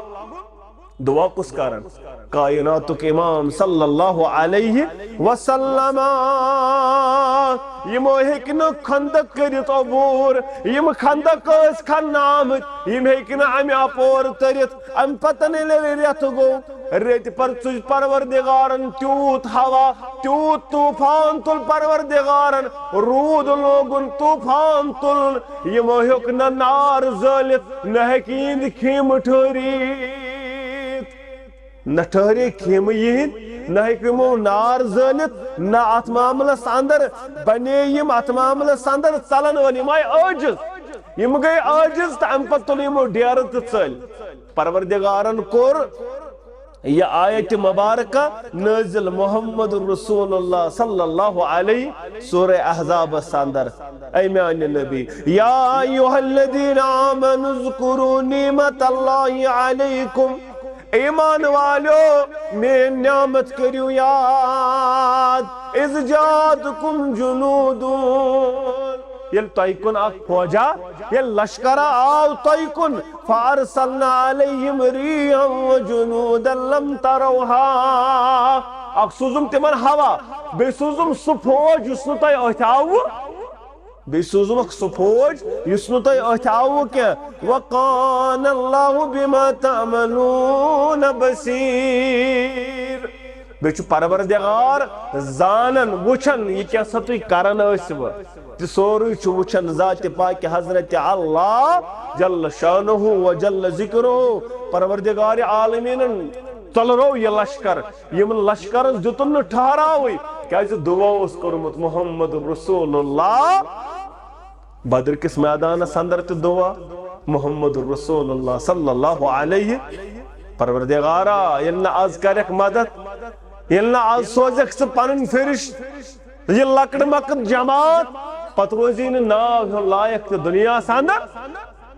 دعا کُس کران؟ کائناتُک امام صلی اللہ علیہ وسلم۔ یِمو ہیٚکہِ نہٕ خندق کٔرِتھ عبور، یِم خندق ٲسۍ کھننہٕ آمٕتۍ، یِم ہیٚکہِ نہٕ امہِ اپور تٔرِتھ۔ امہِ پتن ییٚلہِ رٮ۪تھ گوٚو، رٮ۪تہِ پتہٕ ژُج پروردگارن تیوٗت ہوا، تیوٗت طوفان تُل پروردگارن، روٗد لوگُن، طوفان تُلُن، یِمو ہیوٚک نہ نار زٲلِتھ، نہ ہیٚکہِ یِہنٛدِ خیمہٕ ٹھٔہرِتھ۔ نہ ٹھہرے خیمہٕ یِہنٛدۍ، نہ ہیٚکہِ یِمو نار زٲلِتھ، نہ اتھ معاملس اندر بنے یِم اتھ معاملس اندر ژلن وٲلۍ۔ یِم آیہِ عٲجز، یِم گٔے عٲجز تہٕ امہِ پتہٕ تُل یِمو ڈیرٕ تہٕ ژٔلۍ۔ پروردگارن کوٚر یہِ آیت مبارکہ نٲزِل محمد رسول اللہ صلی اللہ علیہ سورہ احزابس اندر۔ اے میانہِ نبی، یا ایھا الذین آمنوا اذکروا نعمت اللہ علیکم، ایمان والو، میٲنۍ نعمت کٔرِو یاد، اذ جاءتکم جنود، ییٚلہِ تۄہہِ کُن اکھ فوجا، ییٚلہِ لشکرا آو تۄہہِ کُن، فارسلنا علیہم ریحا وجنودا لم تروها۔ اکھ سوٗزُم تِمن ہوا، بیٚیہِ سوٗزُم سُہ فوج یُس نہٕ تۄہہِ أتھۍ آوٕ، بیٚیہِ سوٗزُمکھ سُہ فوج یُس نہٕ تۄہہِ أتھۍ آوٕ کینٛہہ۔ وکان اللہ بما تعملون بصیر۔ بیٚیہِ چھُ پروردگار زانان، وٕچھان یہِ کیٛاہ سا تُہۍ کران ٲسِوٕ۔ تہِ سورُے چھُ وٕچھان ذاتِ پاکہِ حضرت اللہ جل شانہ و جل ذکرہ۔ پروردگار عالمیٖنن ژۄلرو یہِ لشکر، یِمن لشکرس دیُتُن نہٕ ٹھہراوٕے، کیازِ دُعا اوس کوٚرمُت محمد رسول اللہ۔ بدر کِس میدانس اندر تہِ دُعا محمد رسول اللہ صلی اللہ علیہ۔ پروردگارا، ییٚلہِ نہٕ از کرکھ مدد، ییٚلہِ نہٕ از سوزکھ ژٕ پنٕنۍ فرشت، یہِ لۄکٕٹ مۄکٕٹ جماعت، پتہٕ روزی نہٕ ناو ہیوٚن لایق تہِ دُنیاہس اندر۔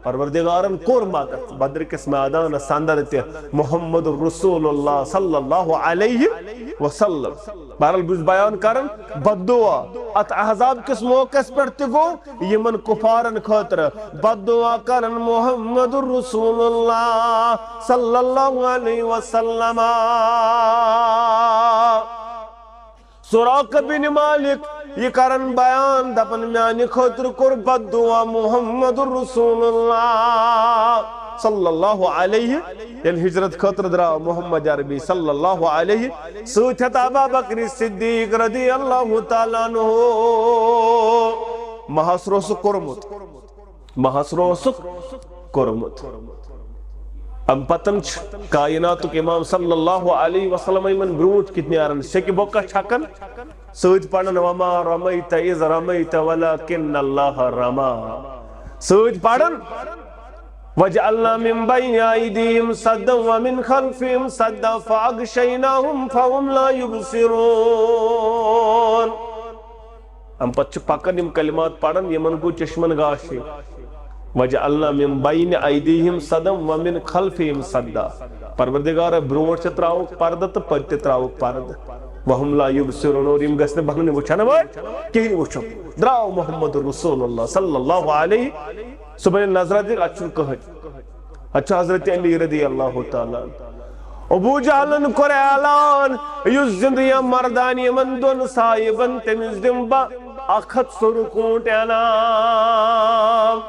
پروردگارن کوٚر مدد بدر کِس میدانس اندر تہِ محمد رسول اللہ صلی اللہ علیہ وسلم۔ بہرحال، بہٕ چھُس بیان کران بد دعا۔ اتھ احزاب کِس موقعس پٮ۪ٹھ تہِ گوٚو یِمن کفارن خٲطرٕ بد دعا کران محمد رسول اللہ صلی اللہ علیہ وسلم۔ سراقہ بن مالک یہِ کرن بیان، دپن، میانہِ خٲطرٕ کوٚر بد دعا محمد رسول اللہ صلی اللہ علیہ۔ ییٚلہِ ہجرت خٲطرٕ درٛاو محمد عربی صلی اللہ علیہ، سۭتۍ ہٮ۪تھ ابا بکر صدیق رضی اللہ تعالیٰ عنہ۔ محاصرٕ اوسُکھ کوٚرمُت، محاصرٕ اوسُکھ کوٚرمُت۔ امہِ پتن چھُ کائناتُک امام صلی اللہ علیہ وسلم یِمن برونٛٹھ کِتھ نیران، سیٚکہِ بۄکہ چھکان، سۭتۍ پران، وما رمیت اذ رمیت ولکن اللہ رمی۔ سۭتۍ پران، وجعلنا من بین ایدیہم سدا ومن خلفہم سدا فاغشیناہم فہم لا یبصرون۔ امہِ پتہٕ چھِ پکان یِم کلمات پران، یِمن گوٚو چشمن گاشے۔ وجعلنا من بین ایدیہم سدا ومن خلفہم سدا۔ پروردگارا، برونٛٹھ تہِ ترٛاوُکھ پردٕ تہٕ پٔتۍ تہِ ترٛاوُکھ پردٕ۔ وہم لا یبصرون، اور یِم گژھِ نہٕ بنٕنۍ وٕچھن وٲلۍ کِہیٖنۍ۔ وٕچھُکھ، درٛاو محمد رسول اللہ صلی اللہ علیہ، صبحن نظرہ دِکھ، اتہِ چھُنہٕ کٕہٕنۍ۔ اتہِ چھُ حضرت علی رضی اللہ تعالیٰ عنہ۔ ابو جہلن کوٚر اعلان، یُس زندٕ یا مردان یِمن دۄن صاحبن، تٔمِس دِمہٕ بہٕ اکھ ہتھ سُرٕ کوٗنٛٹھ انعام۔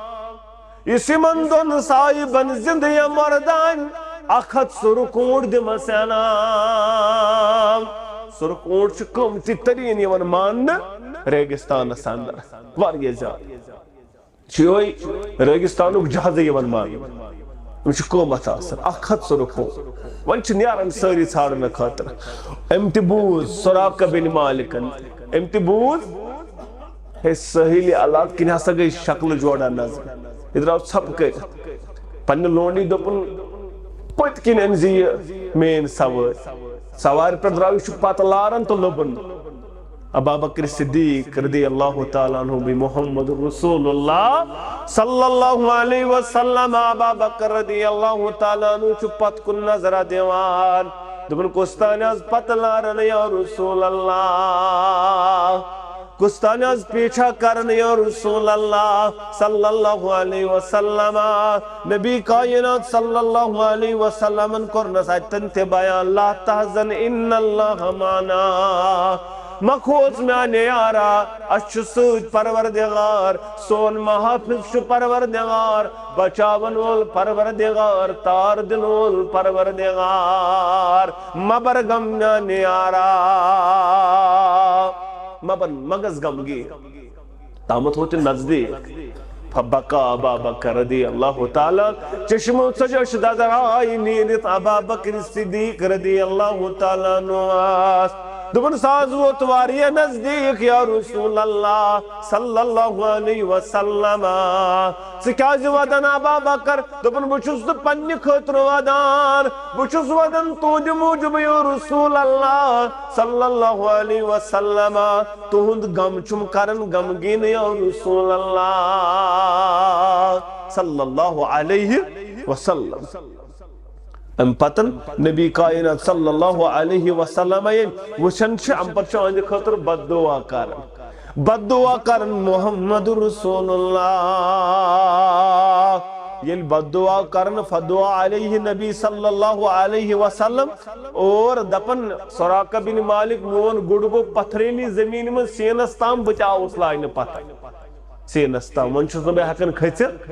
یُس یِمن دۄن صاحبن زندٕ یا مردان اکھ ہتھ سُرٕ کوٗنٛٹھ دِمس انعام۔ سُرٕ کوٗنٛٹھ چھُ قۭمتی تریٖن یِوان ماننہٕ ریگستانس اندر، واریاہ زیادٕ۔ چھُ یِہوٚے ریگستانُک جہازٕ یِوان ماننہٕ۔ أمِس چھُ قۭمتھ آسان اکھ ہتھ سُرٕ کوٗنٛٹھ۔ وۄنۍ چھِ نیران سٲری ژھانٛڈنہٕ خٲطرٕ۔ أمۍ تہِ بوٗز سراقہ بن مالکن، أمۍ تہِ بوٗز، ہے، سٲحلی علاقہٕ کِنۍ ہسا گٔے شکلہٕ جوڑا نظر۔ یہِ درٛاو ژھۄپہٕ کٔرِتھ۔ پننہِ لونڈی دوٚپُن، پٔتۍ کِنۍ أنۍ زِ یہِ میٲنۍ سوٲرۍ۔ سوارِ پٮ۪ٹھ درٛاو، یہِ چھُ پتہٕ لاران تہٕ لوٚبُن۔ ابا بکر صدیق رضی اللہ تعالیٰ عنہ بی محمد رسول اللہ صلی اللہ علیہ وسلم۔ ابا بکر رضی اللہ تعالیٰ عنہ چھُ پتھ کُن نظرہ دِوان۔ دوٚپُن، کُس تانۍ از پتہٕ لارن یا رسول اللہ؟ کُس تانۍ از پیچھا کرن یا رسول اللہ صلی اللہ علیہ وسلم؟ نبی کائنات صلی اللہ علیہ وسلمن کوٚرنس اتٮ۪ن تہِ بیان، لا تحزن ان اللہ معنا۔ مہ کھوژ میانہِ یارا، اسہِ چھُ سۭتۍ پروردگار، سون محافظ چھُ پروردگار، بچاون وول پروردگار، تار دِنہٕ وول پروردگار۔ مہ بر غم میانہِ یارا، مہ بن، مہ گژھ غمگیٖن۔ تامتھ ووت یہِ نزدیٖک۔ فبکا ابا بکر رضی اللہ تعالیٰ، چشمو ژھجو چھِ ددرایہِ نیٖرِتھ ابا بکر صدیق رضی اللہ تعالیٰ عنہ۔ دوٚپُن، سُہ حظ ووت واریاہ نزدیٖک یا رسول اللہ صلی اللہ علیہ وسلم۔ ژٕ کیازِ ودان ابا بکر؟ دوٚپُن، بہٕ چھُس نہٕ پننہِ خٲطرٕ ودان، بہٕ چھُس ودان تُہنٛدِ موٗجوٗب یا رسول اللہ صلی اللہ علیہ وسلم۔ تُہُنٛد غم چھُم کران غمگیٖن یا رسول اللہ صلی اللہ علیہ وسلم۔ امہِ پتن نبی کائنات صلی اللہ علیہ وسلم ییٚلہِ وٕچھان چھِ، امہِ پتہٕ چھُ أہنٛدِ خٲطرٕ بد دعا کران، بد دعا کران محمد رسول اللہ۔ ییٚلہِ بد دعا کران، فدعا علیہ نبی صلی اللہ علیہ وسلم، اور دپان، سراقہ بن مالک، میون گُڈٕ گوٚو پتھریلی زمین منٛز سینس تام، بہٕ تہِ آوُس لاینہٕ پتھر۔ سینس تام۔ وۄنۍ چھُس نہٕ بہٕ ہٮ۪کان کھٔژِتھ۔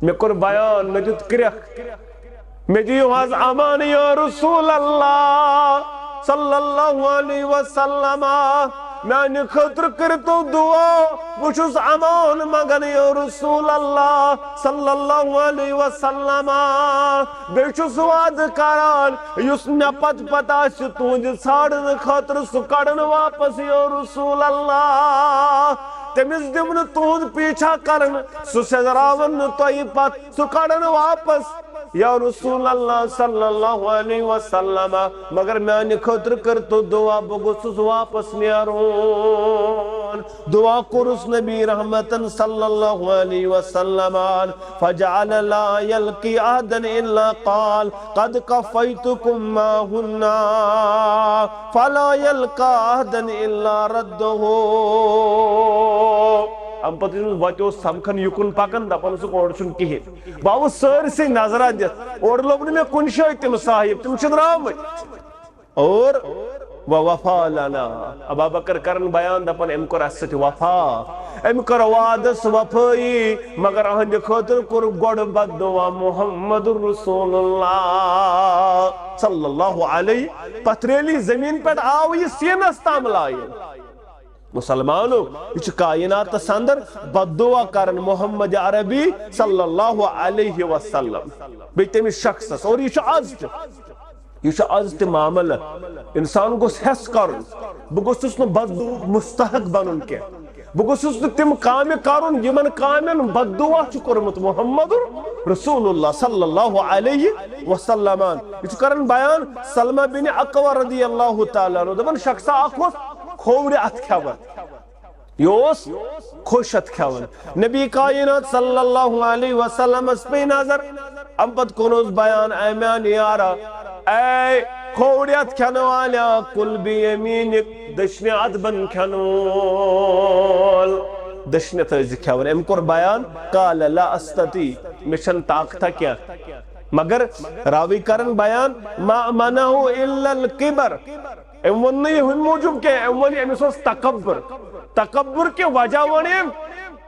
مےٚ کوٚر بیان، مےٚ دیُت کرٛٮ۪کھ۔ مےٚ دِیِو حظ امان یا رسول اللہ صلی اللہ علیہ وسلم۔ میانہِ خٲطرٕ کٔرِو تو دعا۔ بہٕ چھُس امان منٛگان یا رسول اللہ صلی اللہ علیہ وسلم۔ بیٚیہِ چھُس وعدٕ کران، یُس مےٚ پتہٕ پتہٕ آسہِ تُہنٛدِ ژھانڈنہٕ خٲطرٕ، سُہ کڑن واپس یا رسول اللہ۔ تٔمِس دِمہٕ نہٕ تُہُنٛد پیچھا کرنہٕ، سُہ سیٚزراوَن نہٕ تۄہہِ پتہٕ، سُہ کڑن واپس۔ یا رسول اللہ صلی اللہ علیہ وسلم، مگر میانہِ خٲطرٕ کٔرۍتو دعا، بہٕ گوٚژھُس واپس نیرُن۔ دعا کوٚرُس نبی رحمتن صلی اللہ علیہ وسلم، فجعل لا یلقی احدا الا قال، قد کفیتکم ماہن، فلا یلقی احدا الا ردہ۔ امہِ پتہٕ یُس وتہِ اوس سمکھان یُکُن پکان، دپان اوسُکھ، اورٕ چھُنہٕ کِہیٖنۍ۔ بہٕ آوُس سٲرسٕے نظرہ دِتھ، اورٕ لوٚب نہٕ مےٚ کُنہِ جایہِ تِم صاحب، تِم چھِ درٛامٕتۍ۔ اور ووفا لنا۔ ابا بکر کرن بیان، دپان، أمۍ کوٚر اَسہِ سۭتۍ وفا، أمۍ کٔر وعدس وفٲیی، مگر أہنٛدِ خٲطرٕ کوٚر گۄڈٕ بددعا محمد رسول اللہ صلی اللہ علیہ۔ پتھریلی زمین پٮ۪ٹھ آو یہِ سینس تام لایہِ۔ مسلمانو، یہِ چھُ کائناتس اندر بددعا کران محمد عربی صلی اللہ علیہ وسلم، بیٚیہِ تٔمِس شخصس، اور یہِ چھُ از تہِ، یہِ چھُ از تہِ معاملہٕ۔ انسان گوٚژھ حس کرُن، بہٕ گوٚژھُس نہٕ بددعاہُک مستحق بنُن کینٛہہ، بہٕ گوٚژھُس نہٕ تِم کامہِ کرُن یِمن کامٮ۪ن بددعا چھُ کوٚرمُت محمد رسول اللہ صلی اللہ علیہ وسلم۔ یہِ چھُ کران بیان سلمہ بن اکوع رضی اللہ تعالیٰ عنہ، دپان، شخصا اکھ اوس کھوورِ اتھٕ کھٮ۪وان۔ یہِ اوس خۄش اتھ کھٮ۪وان۔ نبی کائنات صلی اللہ علیہ وسلمس پے نظر، امہِ پتہٕ کوٚرُس بیان، اے میانہِ یارا، اے کھوورِ اتھٕ کھٮ۪نہٕ والیا، کل بیمینک، دٔچھنہِ اتھٕ بن کھٮ۪ن وول، دٔچھنہِ اتھٕ ٲسۍ زِ کھٮ۪وان۔ أمۍ کوٚر بیان، قال لا استطیع، مےٚ چھنہٕ طاقتہ کینٛہہ۔ مگر راوی کرن بیان، ما منعه الا الكبر، أمۍ ووٚن نہٕ یہِ ہُمہِ موٗجوٗب کینٛہہ، أمۍ ووٚن یہِ أمِس اوس تکبر۔ تکبر کہِ وجہ ووٚن أمۍ،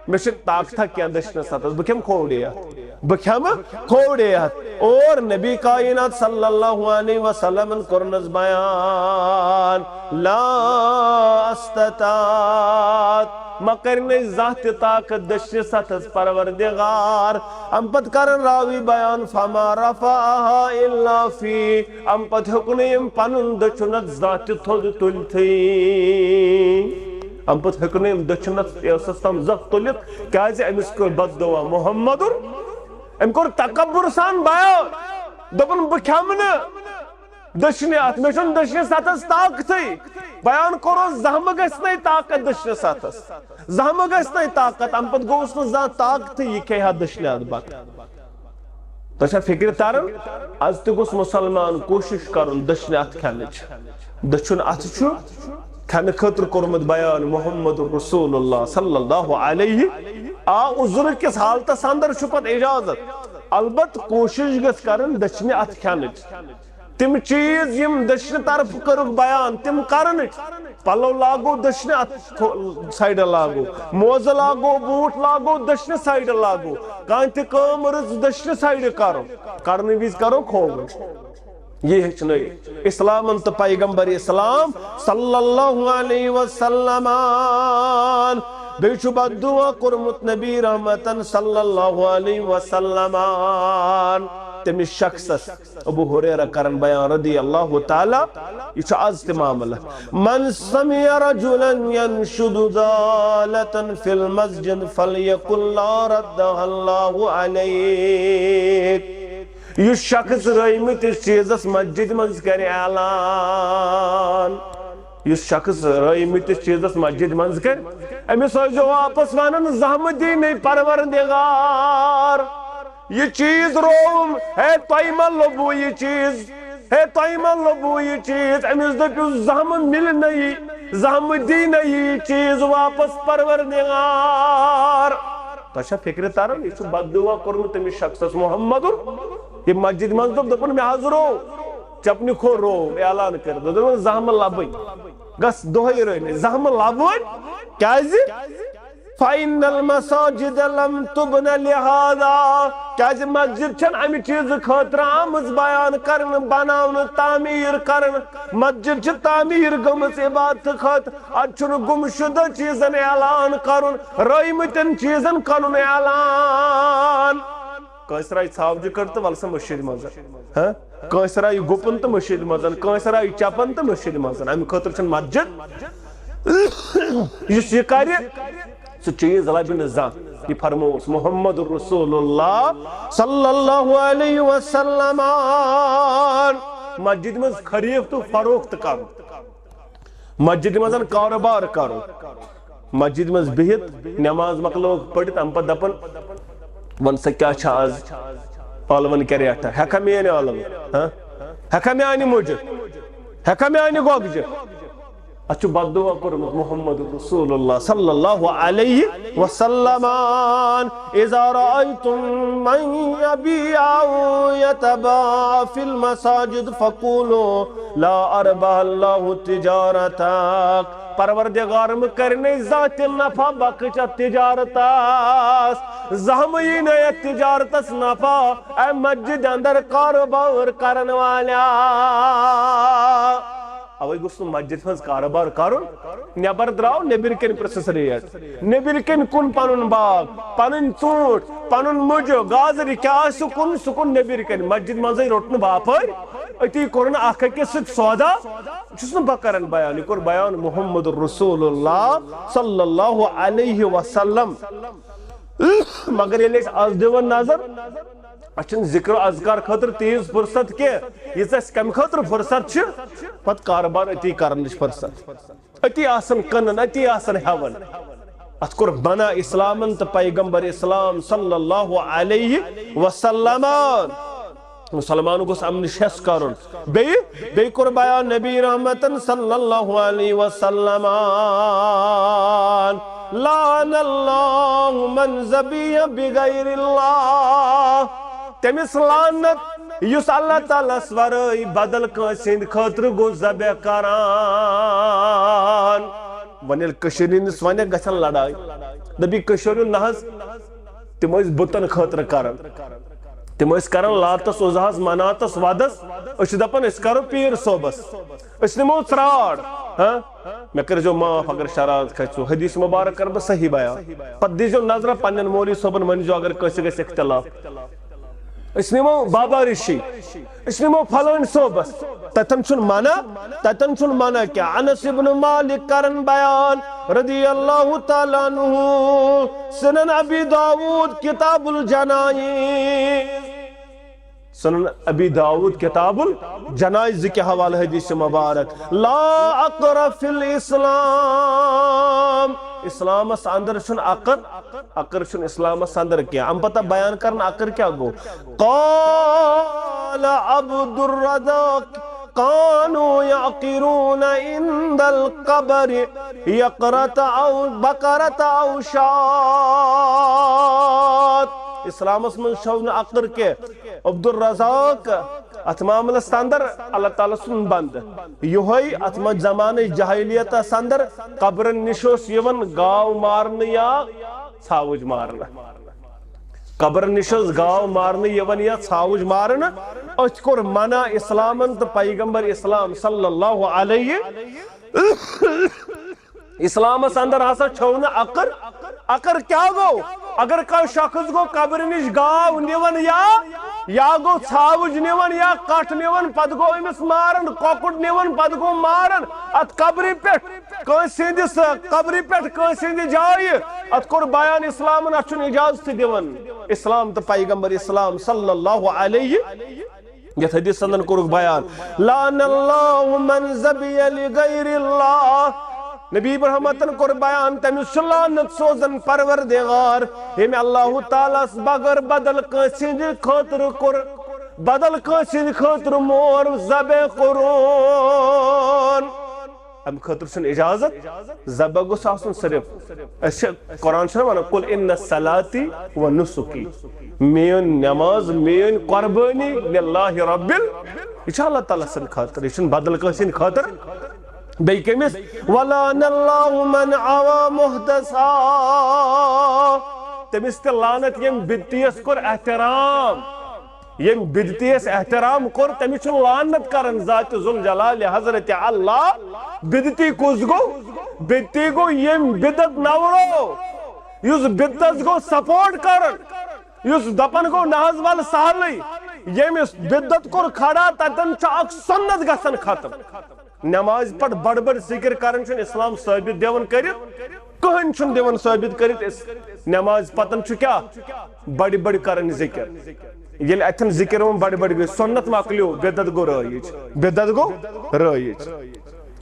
مےٚ چھُنہٕ طاقتہ کینٛہہ دٔچھنِس اتھس، بہٕ کھٮ۪مہٕ کھوورِ اتھٕ، بہٕ کھٮ۪مہٕ کھوورِ اتھٕ۔ اور نبی کائنات صلی اللہ علیہ وسلمن کوٚرنس بیان، لا استطاعت، مہ کرِ نہٕ زانٛہہ تہِ طاقت دٔچھنِس اتھس پروردگار۔ امہِ پتہٕ کرن راوی بیان، فما رفعها الا فی، امہِ پتہٕ ہیوٚک نہٕ أمۍ پنُن دٔچھُن اتھ زانٛہہ تہِ تھوٚد تُلتھٕے۔ امہِ پتہٕ ہیوٚک نہٕ أمۍ دٔچھُن اتھ یہِ ٲسس تام زانٛہہ تُلِتھ، کیازِ أمِس کٔر بددعا محمد۔ أمۍ کوٚر تکبر سان بیان، دوٚپُن، بہٕ کھٮ۪مہٕ نہٕ دٔچھنہِ اتھٕ، مےٚ چھُنہٕ دٔچھنِس اتھس طاقتھٕے۔ بیان کوٚرُس، زانٛہہ مہ گژھِ نَے طاقت دٔچھنِس اتھس، زانٛہہ مہ گژھِ نَے طاقت۔ امہِ پتہٕ گوٚوُس نہٕ زانٛہہ طاقتھٕے، یہِ کھیٚیہِ ہا دٔچھنہِ اتھٕ بتہٕ۔ تۄہہِ چھا فکرِ تران؟ از تہِ گوٚژھ مسلمان کوٗشش کرُن دٔچھنہِ اتھٕ کھٮ۪نٕچ۔ دٔچھُن اتھٕ چھُ کھٮ۪نہٕ خٲطرٕ کوٚرمُت بیان محمد رسول اللہ صلی اللہ علیہ۔ آ، عذر کِس حالتس اندر چھُ پتہٕ اجازت، البتہٕ کوٗشش گژھِ کرٕنۍ دٔچھنہِ اتھٕ کھٮ۪نٕچ۔ تِم چیٖز یِم دٔچھنہِ طرفہٕ کٔرٕکھ بیان، تِم کرنٕچ۔ پلو لاگو دٔچھنہِ اتھ کھو-، سایڈٕ لاگو، موزٕ لاگو، بوٗٹھ لاگو دٔچھنہِ سایڈٕ لاگو، کانٛہہ تہِ کٲم رٕژ دٔچھنہِ سایڈٕ کرو، کرنہٕ وِزِ کرو کھووُر۔ یہِ ہیٚچھنٲیِتھ اسلامن تہٕ پیغمبر اسلام صلی اللہ علیہ وسلمن۔ بیٚیہِ چھُ بددعا کوٚرمُت نبی رحمتن صلی اللہ علیہ وسلمن تٔمِس شخصس۔ ابو ہریرہ کرن بیان رضی اللہ تعالیٰ، یہِ چھُ از تہِ معاملہٕ۔ من سمع رجلا ينشد ضالة في المسجد فليقل لا ردها الله عليك۔ یُس شخص رٲومٕتِس چیٖزس مسجد منٛز کرِ اعلان، یُس شخص رٲومٕتِس چیٖزس مسجد منٛز کرِ، أمِس ٲسۍزیو واپس ونان، زحمت دی نَے پروردگار۔ یہِ چیٖز رووُم، ہے تۄہہِ ما لوٚبوُ یہِ چیٖز؟ ہے تۄہہِ ما لوٚبوُ یہِ چیٖز؟ أمِس دٔپِو، زحمت مِلہِ نہٕ یہِ، زحمت دی نہٕ یہِ چیٖز واپس پروردگار۔ تۄہہِ چھا فِکرِ تران؟ یہِ چھُ بددُعا کوٚرمُت تٔمِس شخصس محمدُن۔ یہِ مسجد منٛز دوٚپ، دوٚپُن، مےٚ حظ روو، چپنہِ کھوٚر روو، اعلان کٔرِتھ۔ دوٚپُن، زحمت لبٕنۍ، گژھ دۄہے رٲوِتھ، زحمت لبٕنۍ۔ کیازِ؟ فإن المساجد لم تبن لهذا۔ کیازِ مسجد چھَنہٕ اَمہِ چیٖزٕ خٲطرٕ آمٕژ بیان کرنہٕ، بناونہٕ، تعمیٖر کرنہٕ۔ مسجد چھِ تعمیٖر گٔمٕژ عبادتہٕ خٲطرٕ۔ اَتہِ چھُنہٕ گُمشُدٕ چیٖزن اعلان کرُن، رٲومٕتٮ۪ن چیٖزن کرُن اعلان۔ کٲنٛسہِ درٛایہِ ژھاوجہِ کٔٹ تہٕ وَل سا مٔشیٖد منٛز۔ ہہ؟ کٲنٛسہِ درٛایہِ گُپُن تہٕ مٔشیٖد منٛز، کٲنٛسہِ درٛایہِ چپن تہٕ مٔشیٖد منٛز۔ اَمہِ خٲطرٕ چھَنہٕ مسجد۔ یُس یہِ کرِ، سُہ چیٖز لبہِ نہٕ زانٛہہ۔ یہِ فرمووُس محمد رسول اللہ صلی اللہ علیہ وسلم۔ مسجد منٛز خرید تہٕ فروخت کرُن، مسجد منٛز کاروبار کرُن، مسجد منٛز بِہِتھ نماز مۄکلٲوٕکھ پٔرِتھ، اَمہِ پتہٕ دَپان، وَن سا کیٛاہ چھا آز ٲلوَن کیٛاہ ریٹھا؟ ہٮ۪کھا مےٚ أنۍ ٲلوٕ؟ ہہ؟ ہٮ۪کھا مےٚ اَنہِ مُجہِ؟ ہٮ۪کھا مےٚ اَنہِ گۄگجہِ؟ اَتھ چھُ بددعا کوٚرمُت محمد رسول اللہ صلی اللہ علیہ وسلم، اذا رأيتم من يبيع أو يتباع في المساجد فقولوا لا أربح الله تجارتك۔ پروردگار، مہٕ کٔرِنَے زانٛہہ تہِ نفع بخش اَتھ تجارتس، زانٛہہ مہٕ یی نہٕ اَتھ تجارتس نفع، اے مسجد اندر کاروبار کرن والیا۔ اوے گوٚژھ نہٕ مسجد ہٕنٛز کاروبار کرُن۔ نٮ۪بر درٛاو، نیٚبرۍ کِنۍ پرٛژھُس ریٹ، نیٚبرۍ کِنۍ کُن پنُن باغ، پنٕنۍ ژوٗنٛٹھۍ، پنُن مُجہِ، گازرِ، کیٛاہ آسہِ کُن، سُہ کُن نیٚبرۍ کِنۍ۔ مسجد منٛزٕے روٚٹ نہٕ باپٲرۍ، أتی کوٚر نہٕ اکھ أکِس سۭتۍ سودا۔ چھُس نہٕ بہٕ کران بیان، یہِ کوٚر بیان محمد رسول اللہ صلی اللہ علیہ وسلم۔ مگر ییٚلہِ أسۍ از دِوان نظر، اَسہِ چھُنہٕ ذکر و اذکار خٲطرٕ تیٖژ فرصت کینٛہہ، ییٖژ اَسہِ کَمہِ خٲطرٕ فرصت چھِ، پتہٕ کارٕبار أتی کرنٕچ فرصت۔ أتی آسان کٕنان، أتی آسان ہٮ۪وان۔ اَتھ کوٚر منع اسلامن تہٕ پیغمبر اسلام صلی اللہ علیہ وسلم۔ مسلمان گوٚژھ اَمہِ نِش ہٮ۪س کرُن۔ بیٚیہِ، بیٚیہِ کوٚر بیان نبی رحمتن صلی اللہ علیہ وسلم، لعن اللہ من ذبح بغیر اللہ۔ تٔمِس لعنت یُس اللہ تعالیٰ ہس ورٲے بدل کٲنٛسہِ ہٕنٛدِ خٲطرٕ گوٚو ذبح کران۔ وۄنۍ ییٚلہِ کٔشیٖرِ ہٕنٛدِس ونٮ۪کھ گژھن لڑایہِ، دپی کٔشیٖرِ ہُنٛد نہ حظ، تِم ٲسۍ بُتن خٲطرٕ کران، تِم ٲسۍ کران لاتس عزاہس مناتس ودس، أسۍ چھِ دپان أسۍ کرو پیٖر صٲبس، أسۍ نِمو ژرٛاڑ۔ ہاں، مےٚ کٔرۍزیو معاف اگر شرارت کھژِوٕ، حدیث مبارک کرٕ بہٕ صحیح بیان۔ پتہٕ دیٖزیو نظرہ پننٮ۪ن مولوی صٲبن، ؤنۍزیو اگر کٲنٛسہِ گژھِ اختلاف۔ أسۍ نِمو بابا ریٖشی، أسۍ نِمو فلٲنۍ صٲبس۔ تتٮ۪ن چھُنہٕ منع، تتٮ۪ن چھُنہٕ منع کینٛہہ۔ انس ابن مالک کرن بیان رضی اللہ تعالیٰ عنہ، سنن ابی داؤد کتاب الجنائز۔ سنن ابی داؤد کتاب الجنائز کہِ حوالہٕ حدیث مبارک، لا عقر فی الاسلام، اسلامس اندر چھُنہٕ عقر، عقر چھُنہٕ اسلامس اندر کینٛہہ۔ امہِ پتہٕ بیان کرن عقر کیٛاہ گوٚو۔ قال عبد الرزاق، كانوا يعقرون عند القبر يقرة أو بقرة أو شاة۔ اسلامس منٛز چھو نہٕ عقر کینٛہہ۔ عبدالرزاق، اتھ معاملس اندر اللہ تعالیٰ سُنٛد بندٕ، یہوے اتھ منٛز زمانہٕ جاہلیتس اندر قبرن نِش اوس یِوان گاو مارنہٕ یا ژھاوٕج مارنہٕ۔ قبرن نِش ٲس گاو مارنہٕ یِوان یا ژھاوٕج مارنہٕ۔ أتھۍ کوٚر منع اسلامن تہٕ پیغمبر اسلام صلی اللہ علیہ۔ اسلامس اندر ہسا چھو نہٕ عقر۔ عقر کیٛاہ گوٚو؟ اگر کانٛہہ شخص گوٚو قبرِ نِش گاو نِوان یا، یا گوٚو ژھاوٕج نِوان یا کٹھ نِوان، پتہٕ گوٚو أمِس ماران، کۄکُر نِوان، پتہٕ گوٚو ماران اتھ قبرِ پٮ۪ٹھ، کٲنٛسہِ ہٕنٛدِس قبرِ پٮ۪ٹھ، کٲنٛسہِ ہٕنٛدِ جایہِ۔ اتھ کوٚر بیان اسلامن، اتھ چھُنہٕ اجازت دِوان اسلام تہٕ پیغمبر اسلام صلی اللہ علیہ۔ یتھ حدیث سندن کوٚرُکھ بیان، لعن اللہ من ذبح لغیر اللہ۔ نبی برحمتن کوٚر بیان، تٔمِس چھُ لعنت سوزن پروردگار، ییٚمۍ اللہ تعالیٰ ہس بغٲر بدل کٲنٛسہِ ہٕنٛدِ خٲطرٕ کوٚر، بدل کٲنٛسہِ ہٕنٛدِ خٲطرٕ مور ذبح کوٚرُن۔ امہِ خٲطرٕ چھُنہٕ اجازت، ذبح گوٚژھ آسُن صرف۔ أسۍ چھِ، قرآن چھُنہ ونان، "قل ان صلاتی و نسکی"، میٲنۍ نماز، میٲنۍ قربٲنی للہ رب ال-، یہِ چھِ اللہ تعالیٰ سٕنٛدِ خٲطرٕ، یہِ چھُنہٕ بدل کٲنٛسہِ ہٕنٛدِ خٲطرٕ۔ بیٚیہِ کٔمِس؟ "ولعن اللہ من آوی محدثا"، تٔمِس تہِ لعنت ییٚمۍ بدتیس کوٚر احترام۔ ییٚمۍ بدعتی یس احترام کوٚر، تٔمِس چھُ لعنت کران ذات ذوالجلال حضرت اللہ۔ بدعتی کُس گوٚو؟ بدعتی گوٚو ییٚمۍ بدعت نورو، یُس بدعتس گوٚو سپورٹ کران، یُس دپان گوٚو نہ حظ ولہٕ سہلٕے۔ ییٚمۍ یُس بدعت کوٚر کھڑا، تتٮ۪ن چھُ اکھ سُنت گژھان ختم۔ نماز پتہٕ بڑ بڑ ذکر کرٕنۍ چھُنہٕ اسلام ثٲبت دِوان کٔرِتھ۔ کٕہٕنۍ چھُنہٕ دِوان ثٲبت کٔرِتھ۔ اس نماز پتن چھُ کیٛاہ؟ بڑِ بڑِ کرٕنۍ ذکر۔ ییٚلہِ اتٮ۪ن ذکر وۄنۍ بڑِ بڑِ گٔے، سُنت مۄکلیو، بدعت گوٚو رٲیِج۔ بدعت گوٚو رٲیِج۔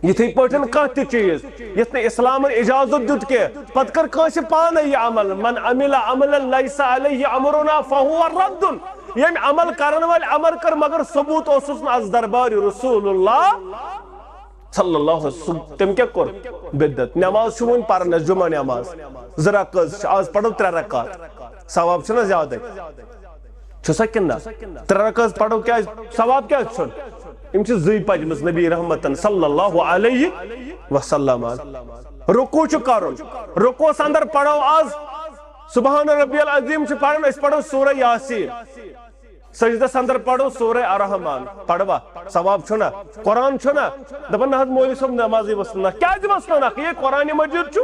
یِتھٕے پٲٹھۍ کانٛہہ تہِ چیٖز یتھ نہٕ اسلامن اجازت دیُت کینٛہہ، پتہٕ کر کٲنٛسہِ پانے یہِ عمل۔ من عمل عملا لیس علیہ امرنا فہو رد۔ ییٚمۍ عمل کرن وٲلۍ عمل کر مگر ثبوت اوسُس نہٕ از دربارِ رسول اللہ۔ صلی اللہ علیہ وسلم۔ تٔمۍ کیٛاہ کوٚر؟ بدعت۔ نماز چھُ وۄنۍ پرنس، جمعہ نماز۔ زٕ رکعت چھِ، آز پرو ترٛےٚ رکعت۔ ثواب چھُنہ زیادَے؟ چھُ سا کِنہٕ نہ؟ ترٛےٚ رکعت پرو کیٛازِ؟ ثواب کیٛازِ چھُنہٕ؟ یِم چھِ زٕے پجمٕژ نبی رحمتن صلی اللہ علیہ وسلم۔ رکوع چھُ کرُن۔ رکوعس اندر پرو آز سبحان ربی العظیم چھِ پران، أسۍ پرو سورہ یاسین۔ سجدس اندر پرو سورہ الرحمان، پروا؟ ثواب چھُنہ؟ قرآن چھُنہ؟ دپان نہ حظ مولوی صٲب، نمازٕے ؤژھ نہٕ۔ کیٛازِ ؤژھ نہٕ؟ یہِ قرآن مجید چھُ،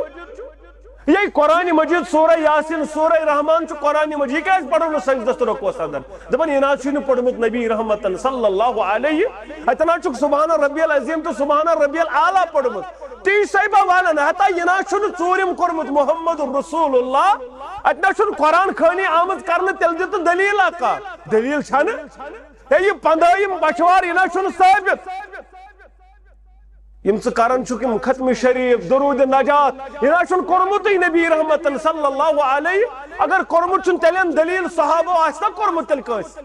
یہِ قرآن مجید، سورہ یاسین، سورہ رحمان چھُ قرآن مجید۔ یہِ کیٛازِ پرو نہٕ سجدس تہٕ رکوعس اندر؟ دپان یہِ نہ حظ چھُے نہٕ پوٚرمُت نبی رحمتن صلی اللہ علیہ۔ اتہِ نہ حظ چھُکھ سبحان ربی العظیم تہٕ سبحان ربی الاعلیٰ پوٚرمُت۔ تی چھُسے بہٕ ونان، ہتا یہِ نہ حظ چھُنہٕ ژوٗرِم کوٚرمُت محمد رسول اللہ۔ اتہِ نہ حظ چھُنہٕ قرآن خٲنی آمٕژ کرنہٕ، تیٚلہِ دِ تہٕ دلیٖلہ کانٛہہ۔ دلیٖل چھنہٕ۔ ہے، یہِ پندٲیِم بچوار، یہِ نہ حظ چھُنہٕ ثٲبت۔ یِم ژٕ کران چھُکھ، یِم ختم شریف، درود نجات، یہِ نہ حظ چھُنہٕ کوٚرمُتٕے نبی رحمتن صلی اللہ علیہ۔ اگر کوٚرمُت چھُنہٕ، تیٚلہِ اَن دلیٖل، صحابو آسہِ نا کوٚرمُت تیٚلہِ کٲنٛسہِ؟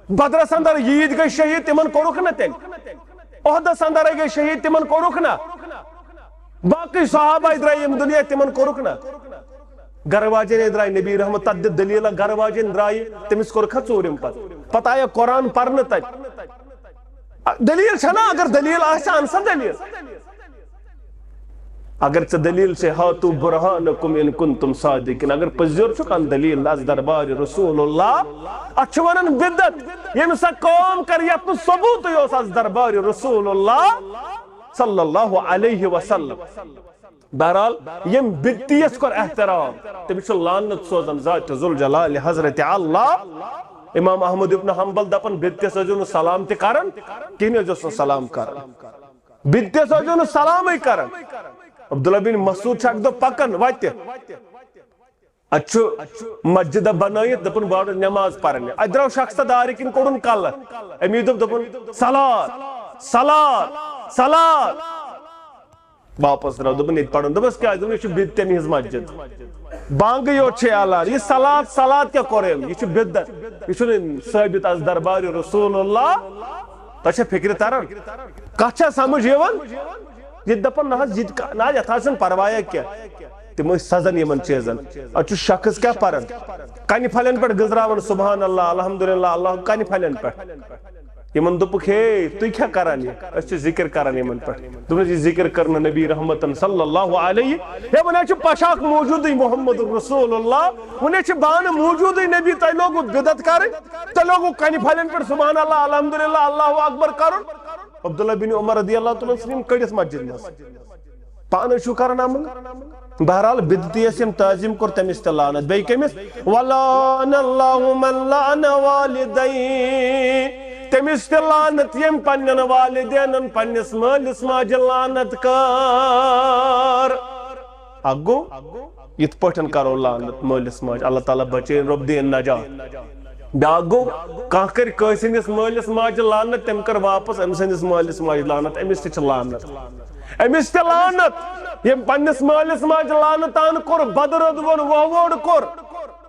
بدرس اندر ییٖتۍ گٔے شہیٖد، تِمن کوٚرُکھ نہ تیٚلہِ؟ احدس اندر گٔے شہیٖد، تِمن کوٚرُکھ نہ؟ باقٕے صحابہ درٛاے ییٚمہِ دُنیا، تِمن کوٚرُکھ نہ؟ گرٕ واجیٚنۍ درٛاے نبی رحمت، تتھ دِ دلیٖلہ، گرٕ واجیٚنۍ درٛایہِ، تٔمِس کوٚرکھا ژوٗرِم پتہٕ؟ پتہٕ آیا قرآن پرنہٕ تتہِ؟ دلیٖل چھنا؟ اگر دلیٖل آسہِ، اَن سا دلیٖل۔ اگر ژےٚ دلیٖل چھے، ہاتو برہانکم ان کنتم صادقین، اگر پٔزیور چھُکھ، اَن دلیٖل، از دربار رسول اللہ۔ اتھ چھِ ونان بدعت، ییٚمہِ سا کٲم کر، یتھ نہٕ ثبوٗتٕے اوس از دربار رسول اللہ صلی اللہ علیہ وسلم۔ بہرحال، ییٚمۍ بدعتیس کوٚر احترام، تٔمِس چھُ لعنت سوزان ذات ذوالجلال حضرت اللہ۔ امام احمد ابن حنبل دپان، بدعتیس ٲسۍزیو نہٕ سلام تہِ کران، کِہیٖنۍ ٲسۍزیوس نہٕ سلام کران۔ بدعتیس ٲسۍزیو نہٕ سلامٕے کران۔ عبداللہ بن مسعود چھُ اکہِ دۄہ پکان وتہِ، اتہِ چھُ مسجد بنٲیِتھ، دپان بہٕ آوُس نماز پرنہِ۔ اتہِ درٛاو شخص تہٕ دارِ کِنۍ کوٚڑُن کلہٕ۔ أمی دوٚپ، دوٚپُن، صلات، صلات، صلات۔ واپس درٛاو، دوٚپُن، ییٚتہِ پرُن۔ دوٚپمس، کیٛازِ؟ دوٚپُن، یہِ چھُ بدعتین ہٕنٛز مسجد۔ بانگٕے یوت چھے الان۔ یہِ صلات، صلات کیٛاہ کوٚر أمۍ؟ یہِ چھُ بدعت۔ یہِ چھُنہٕ ثٲبت از دربار رسول اللہ۔ تۄہہِ چھا فکرِ تران؟ کتھ چھا سمجھ یِوان؟ یہِ دپان، نہ حظ، یہِ تہِ کا-، نہ حظ، یتھ حظ چھُنہٕ پرواے کینٛہہ۔ تِم ٲسۍ سزان یِمن چیٖزن۔ اتھ چھُ شخص کیٛاہ پران؟ کنہِ پھلٮ۪ن پٮ۪ٹھ گٔنزراوان، سبحان اللہ، الحمدللہ، اللہ، کنہِ پھلٮ۪ن پٮ۪ٹھ۔ یِمن دوٚپُکھ، ہے، تُہۍ کیٛاہ کران یہِ؟ أسۍ چھِ ذکر کران یِمن پٮ۪ٹھ۔ دوٚپنس، یہِ ذکر کٔر نہٕ نبی رحمتن صلی اللہ علیہ۔ ہے، وۄنۍ حظ چھُ پوشاک موجودٕے محمد رسول اللہ، وۄنۍ حظ چھِ بانہٕ موجودٕے نبی، تۄہہِ لوگوُ بدعت کرٕنۍ، تۄہہِ لوگوُ کنہِ پھلٮ۪ن پٮ۪ٹھ سبحان اللہ، الحمدللہ، اللہ اکبر کرُن۔ عبداللہ بن عمر رضی اللہ تعالیٰ عنہ ژھٕنۍ یِم کٔڑِتھ مسجد منٛز۔ پانہٕ چھُو کران عمل۔ بہرحال، بدعتیس ییٚمۍ تعظیم کوٚر، تٔمِس تہِ لعنت۔ بیٚیہِ کٔمِس؟ ولعن اللہ من لعن والدیہ۔ تٔمِس تہِ لعنت، ییٚمۍ پننٮ۪ن والدینن، پننِس مٲلِس ماجہِ لعنت کٔر۔ اکھ گوٚو، یِتھ پٲٹھۍ کرو لعنت مٲلِس ماجہِ، اللہ تعالیٰ بچٲیِن، رۄب دِیِن نجات۔ بیٛاکھ گوٚو، کانٛہہ کرِ کٲنٛسہِ ہٕنٛدِس مٲلِس ماجہِ لعنت، تٔمۍ کٔر واپس أمۍ سٕنٛدِس مٲلِس ماجہِ لعنت، أمِس تہِ چھِ لعنت۔ أمِس تہِ لعنت، ییٚمۍ پننِس مٲلِس ماجہِ لعنتان کوٚر، بدرد ووٚن، وۄہووڈ کوٚر،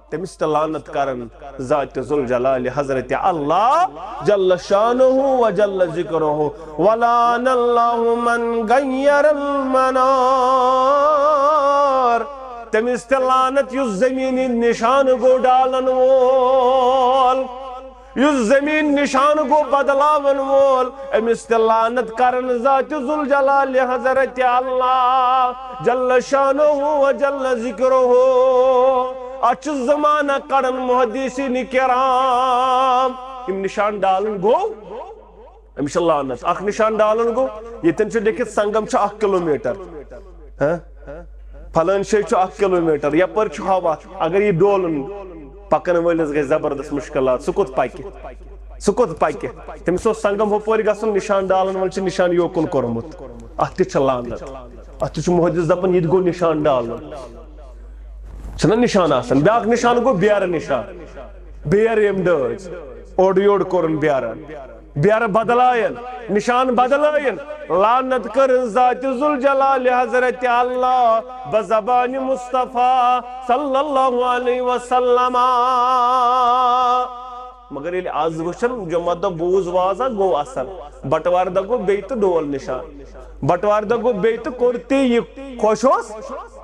تٔمِس تہِ لعنت کرن ذات ذوالجلال حضرت اللہ جل شانہ و جل ذکرہ۔ ولعن اللہ من غیر المنار۔ تٔمِس تہِ لعنت یُس زمینی نشان گوٚو ڈالن وول، یُس زمین نشان گوٚو بدلاون وول، أمِس تہِ لعنت کرن ذات ذوالجلال حضرت اللہ جل شانہ و جل ذکرہ۔ اتھ چھُ زمانہ کڑان محدثین کرام۔ یِم نشان ڈالن گوٚو، أمِس چھِ لعنت۔ اکھ نشان ڈالن گوٚو، ییٚتٮ۪ن چھُ لیکھِتھ سنگم چھُ اکھ کلومیٹر۔ ہاں؟ فلٲنۍ جایہِ چھُ اکھ کلومیٹر، یپٲرۍ چھُ ہوا۔ اگر یہِ ڈولُن، پکن وٲلِس گژھِ زبردست مشکلات۔ سُہ کوٚت پکہِ؟ سُہ کوٚت پکہِ؟ تٔمِس اوس سنگم ہُپٲرۍ گژھُن، نشان ڈالن وول چھُ نشان یوکُن کوٚرمُت۔ اتھ تہِ چھِ لعنت۔ اتھ تہِ چھُ محدث دپان، یہِ تہِ گوٚو نشان ڈالُن۔ چھُنہ نشان آسان؟ بیٛاکھ نشان گوٚو بیرٕ نشان۔ بیر ییٚمۍ ڈٲج، اورٕ یورٕ کوٚرُن بیرٕ۔ بیرٕ بدلایَن، نشان بدلایَن۔ لعنت کٔرٕن ذات ذوالجلال حضرت اللہ بزبان مصطفیٰ صلی اللہ علیہ وسلم۔ مگر ییٚلہِ از وٕچھن، جمعہ دۄہ بوٗز وازا، گوٚو اثر۔ بٹوارِ دۄہ گوٚو بیٚیہِ تہٕ ڈول نِشان۔ بٹوارِ دۄہ گوٚو بیٚیہِ تہٕ کوٚر تہِ یہِ خۄش اوس۔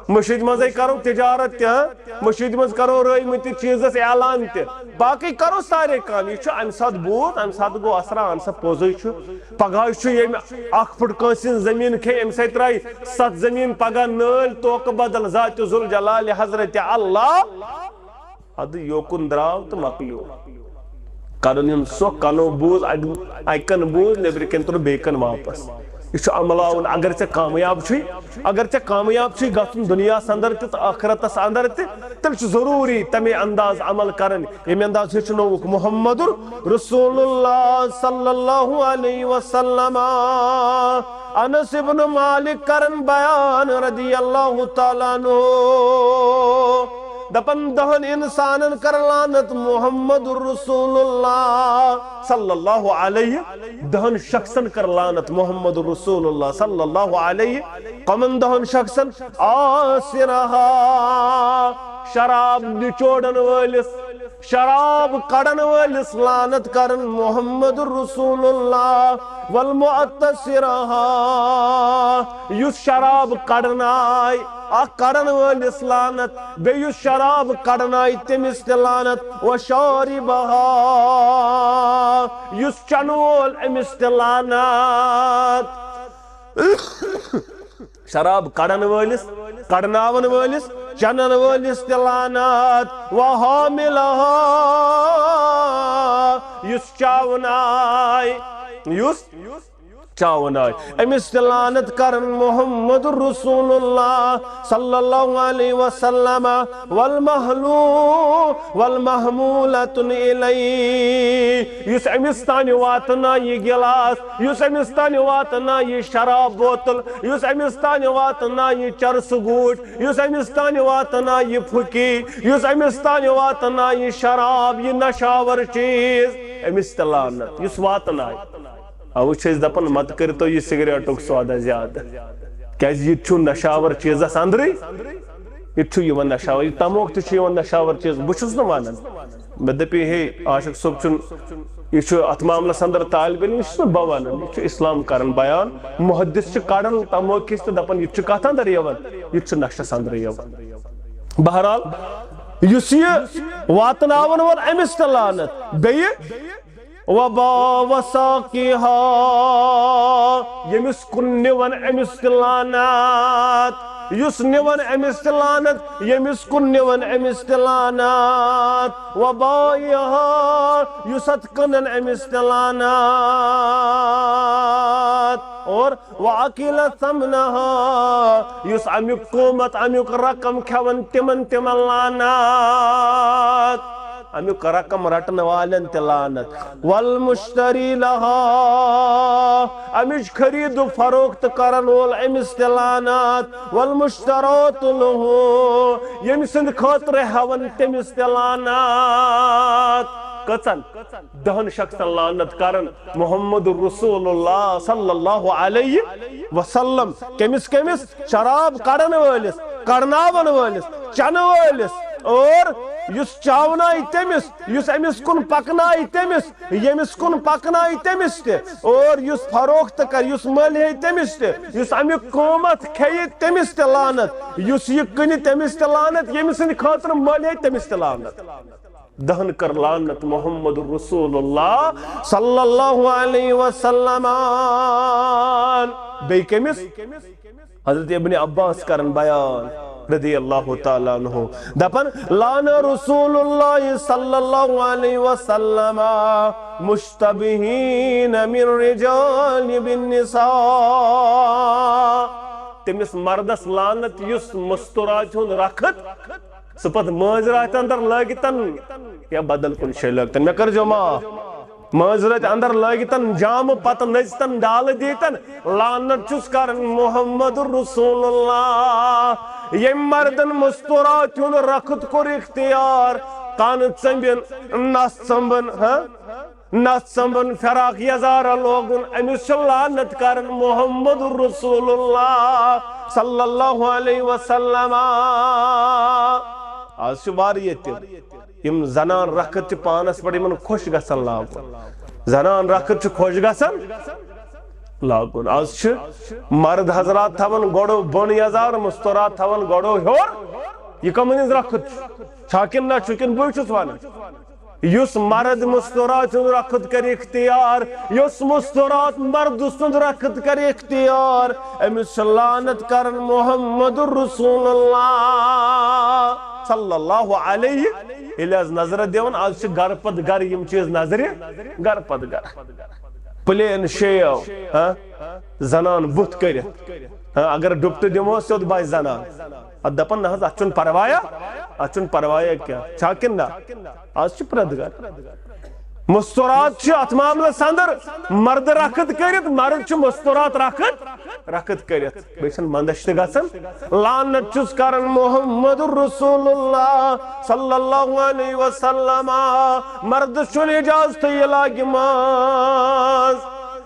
مٔشیٖد منٛزٕے کرو تجارت تہِ، ہاں؟ مٔشیٖد منٛز کرو رٲوۍ مٕتِس چیٖزس اعلان تہِ۔ باقٕے کرو سارے کامہِ۔ یہِ چھُ امہِ ساتہٕ بوٗز، امہِ ساتہٕ گوٚو اثرا، اہن سا پوٚزُے چھُ۔ پگاہ چھُ ییٚمہِ اکھ پھٕٹ کٲنٛسہِ ہٕنٛز زٔمیٖن کھیٚیہِ، امہِ سۭتۍ ترٛایہِ ستھ زٔمیٖن پگاہ نٲلۍ توکہٕ بدل ذاتِ ذوالجلالِ حضرت اللہ۔ ادٕ یوکُن درٛاو تہٕ مۄکلیو۔ کرُن یِم سۄ کنو بوٗز، اَکہِ، اَکہِ کَن بوٗز، نیٚبرِ کَنہِ تُل بیٚیہِ کَن واپس۔ یہِ چھُ عملاوُن۔ اگر ژےٚ کامیاب چھُے، اگر ژےٚ کامیاب چھُے گژھُن دُنیاہَس اندر تہِ تہٕ ٲخرتَس اندر تہِ، تیٚلہِ چھُ ضروٗری تَمے انداز عمل کرٕنۍ، ییٚمہِ انداز ہیٚچھنووُکھ محمد رسول اللہ صلی اللہ علیہ وسلم۔ انس ابن مالک کرن بیان رضی اللہ تعالیٰ عنہ، دپان، دہن انسانن کر لعنت محمد رسول اللہ صلی اللہ علیہ، دہن شخصن کر لعنت محمد رسول اللہ صلی اللہ علیہ۔ کمن دہن شخصن؟ آسرہا، شراب نچوڑن وٲلِس، شراب کڑن وٲلِس لعنت کرن محمد رسول اللہ، والمعتصرہا، یُس شراب کڑناے، اکھ کڑن وٲلِس لعنت، بیٚیہِ یُس شراب کڑناے تٔمِس تہِ لعنت، وشاربہا، یُس چنہٕ وول أمِس تہِ لعنت۔ شراب کڑن وٲلِس، کڑناون وٲلِس، چنن وٲلِس تہِ لعنت، وحاملہا، یُس چاوناے، یُس چاوناے، أمِس تہِ لعنت کرن محمد رسول اللہ صلی اللہ علیہ وسلم۔ والمحلو، والمحمولۃ الیہ، یُس أمِس تانۍ واتناے یہِ گلاس، یُس أمِس تانۍ واتناے یہِ شراب بوتل، یُس أمِس تانۍ واتناے یہِ چرسہٕ گوٗٹۍ، یُس أمِس تانۍ واتناے یہِ پھُکی، یُس أمِس تانۍ واتناے یہِ شراب، یہِ نشاور چیٖز، أمِس تہِ لعنت، یُس واتناے۔ اوٕ چھِ أسۍ دپان، مت کٔرتو یہِ سگریٹُک سودا زیادٕ، کیازِ یہِ تہِ چھُ نشاور چیٖزس اندرٕے۔ یہِ تہِ چھُ یِوان نشاور، یہِ تموک تہِ چھُ یِوان نشاور چیٖز۔ بہٕ چھُس نہٕ ونان، مےٚ دپے، ہے، عاشق صٲب چھُنہٕ، یہِ چھُ اتھ معاملس اندر طالب علم، یہِ چھُس نہٕ بہٕ ونان، یہِ چھُ اسلام کران بیان۔ محدث چھِ کڑان تموک کِس تہٕ دپان، یہِ تہِ چھُ کتھ اندر یِوان، یہِ تہِ چھُ نشس اندر یِوان۔ بہرحال، یُس یہِ واتناون وول، أمِس تہِ لعنت۔ بیٚیہِ وبا وساقیہا، ییٚمِس کُن نِوان أمِس تہِ لعنت، یُس نِوان أمِس تہِ لعنت، ییٚمِس کُن نِوان أمِس تہِ لعنت، وبائعہا، یُس اتھ کٕنان أمِس تہِ لعنت، اور وأکل ثمنہا، یُس امیُک قۭمت، امیُک رقم کھٮ۪وان، تِمن تِمن لعنت۔ امیُک رقم رٹن والٮ۪ن تہِ لعنت۔ والمشتری لہا، امِچ خرید و فروخت کرن وول أمِس تہِ لعنت۔ والمشترات لہ، ییٚمہِ سٕنٛدِ خٲطرٕ ہٮ۪وان تٔمِس تہِ لعنت۔ کٔژن؟ دہن شخصن لعنت کرن محمد رسول اللہ صلی اللہ علیہ وسلم۔ کٔمِس کٔمِس؟ شراب کڑن وٲلِس، کڑناون وٲلِس، چنہٕ وٲلِس، اور یُس چاونایہِ تٔمِس، یُس أمِس کُن پکنایہِ تٔمِس، ییٚمِس کُن پکنایہِ تٔمِس تہِ، اور یُس فروخت کرِ، یُس مٔلۍ ہیٚیہِ تٔمِس تہِ، یُس امیُک قۭمتھ کھیٚیہِ تٔمِس تہِ لعنت، یُس یہِ کٕنہِ تٔمِس تہِ لعنت، ییٚمہِ سٕنٛدِ خٲطرٕ مٔلۍ ہیٚیہِ تٔمِس تہِ لعنت۔ دہن کٔر لعنت محمد رسول اللہ صلی اللہ علیہ وسلم۔ بیٚیہِ کٔمِس؟ حضرت ابن عباس کرن بیان رضی اللہ تعالیٰ عنہ، دپن، لعن رسول اللہ صلی اللہ علیہ وسلم مشتبہین من رجال بالنساء۔ تٔمِس مردس لعنت یُس مستورات ہُنٛد رخت سُہ پتہٕ مٲنٛزِ راتہِ اندر لٲگتن یا بدل کُنہِ جایہِ لٲگتن۔ مےٚ کٔرۍزیو معاف۔ مٲنٛزِ راتہِ اندر لٲگتن جامہٕ، پتہٕ نٔژتن، ڈالہٕ دیتن۔ لعنت چھُس کران محمد رسول اللہ۔ ییٚمۍ مردن مستورات ہُنٛد رخت کوٚر اختیار، کن ژٔمبِن، نس ژٔمبن، ہاں؟ نس ژٔمبُن، فراق یزارہ لوگُن، أمِس چھُ لعنت کران محمد رسول اللہ صلی اللہ علیہ وسلم۔ آز چھِ واریاہ تِم۔ یِم زنان رخت چھِ پانس پٮ۪ٹھ یِمن خۄش گژھان لاگُن۔ زنان رخت چھِ خۄش گژھان لاگُن۔ از چھِ مرد حضرات تھاوان گۄڈٕ بۄن یزار، مستورات تھاوان گۄڈٕ ہیوٚر۔ یہِ کمن ہٕنٛز رخت چھِ؟ چھا کِنہٕ نہ چھُ؟ کِنہٕ بٕے چھُس ونان؟ یُس مرد مستورات ہُنٛد رخت کرِ اختیار، یُس مستورات مرد سُنٛد رخت کرِ اختیار، أمِس چھِ لعنت کران محمد رسول اللہ صلی اللہ علیہ۔ ییٚلہِ از نظر دِوان، از چھِ گرٕ پتہٕ گرٕ یِم چیٖز نظرِ، گرٕ پتہٕ گرٕ۔ پلین شیو، ہاں، زنان بُتھ کٔرِتھ، ہاں، اگر ڈُپٹہٕ دِمو سیوٚد باسہِ زنان۔ اتھ دپان نہ حظ، اتھ چھُنہٕ پروایا، اتھ چھُنہٕ پروایا کینٛہہ، چھا کِنہٕ نہ؟ از چھِ پرٛٮ۪تھ گرٕ۔ مستورات چھِ اتھ معاملس اندر، مرد رخت کٔرِتھ، مرد چھِ مستورات رخت، رخت کٔرِتھ۔ بیٚیہِ چھَنہٕ مندش تہِ گژھان۔ لعنت چھُس کران محمد رسول اللہ صلی اللہ علیہ وسلم۔ مردس چھُنہٕ اجازت یہِ لاگہِ ماز،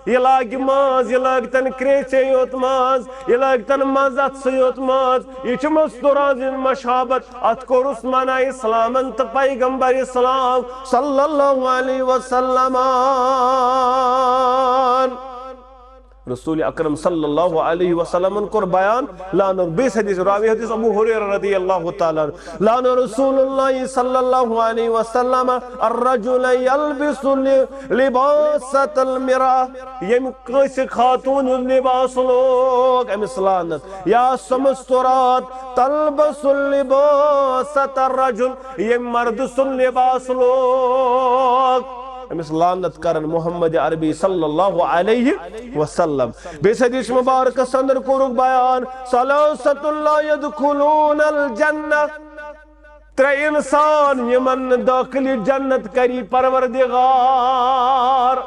یہِ لاگہِ ماز، یہِ لٲگتن کرٛیژے یوت ماز، یہِ لٲگتن مزس یوت ماز۔ یہِ چھِ مستورات ہٕنٛز مشابت۔ اتھ کوٚرُس منع اسلامن تہٕ پیغمبر اسلام صلی اللہ علیہ وسلم۔ رسول اکرم صلی اللہ علیہ وسلمن کوٚر بیان، لعنت، بیٚیِس حدیث، راوی حدیث ابو ہریرہ رضی اللہ تعالیٰ عنہ، لعن رسول اللہ صلی اللہ علیہ وسلم الرجل یلبس ل-، لباسة المرأة، ییٚمہِ کٲنٛسہِ خاتوٗن ہُنٛد لباس لوگ، أمِس لعنت۔ یا سۄ مستورات تلبس لباسة الرجل، ییٚمہِ مردٕ سُنٛد لباس لوگ، أمِس لعنت کرن محمد عربی صلی اللہ علیہ وسلم۔ بیٚیہِ حدیث مبارکس اندر کوٚرُکھ بیان، ثلاثة لا يدخلون الجنة، ترٛےٚ انسان یِمن نہٕ دٲخلہِ جنت کری پروردگار۔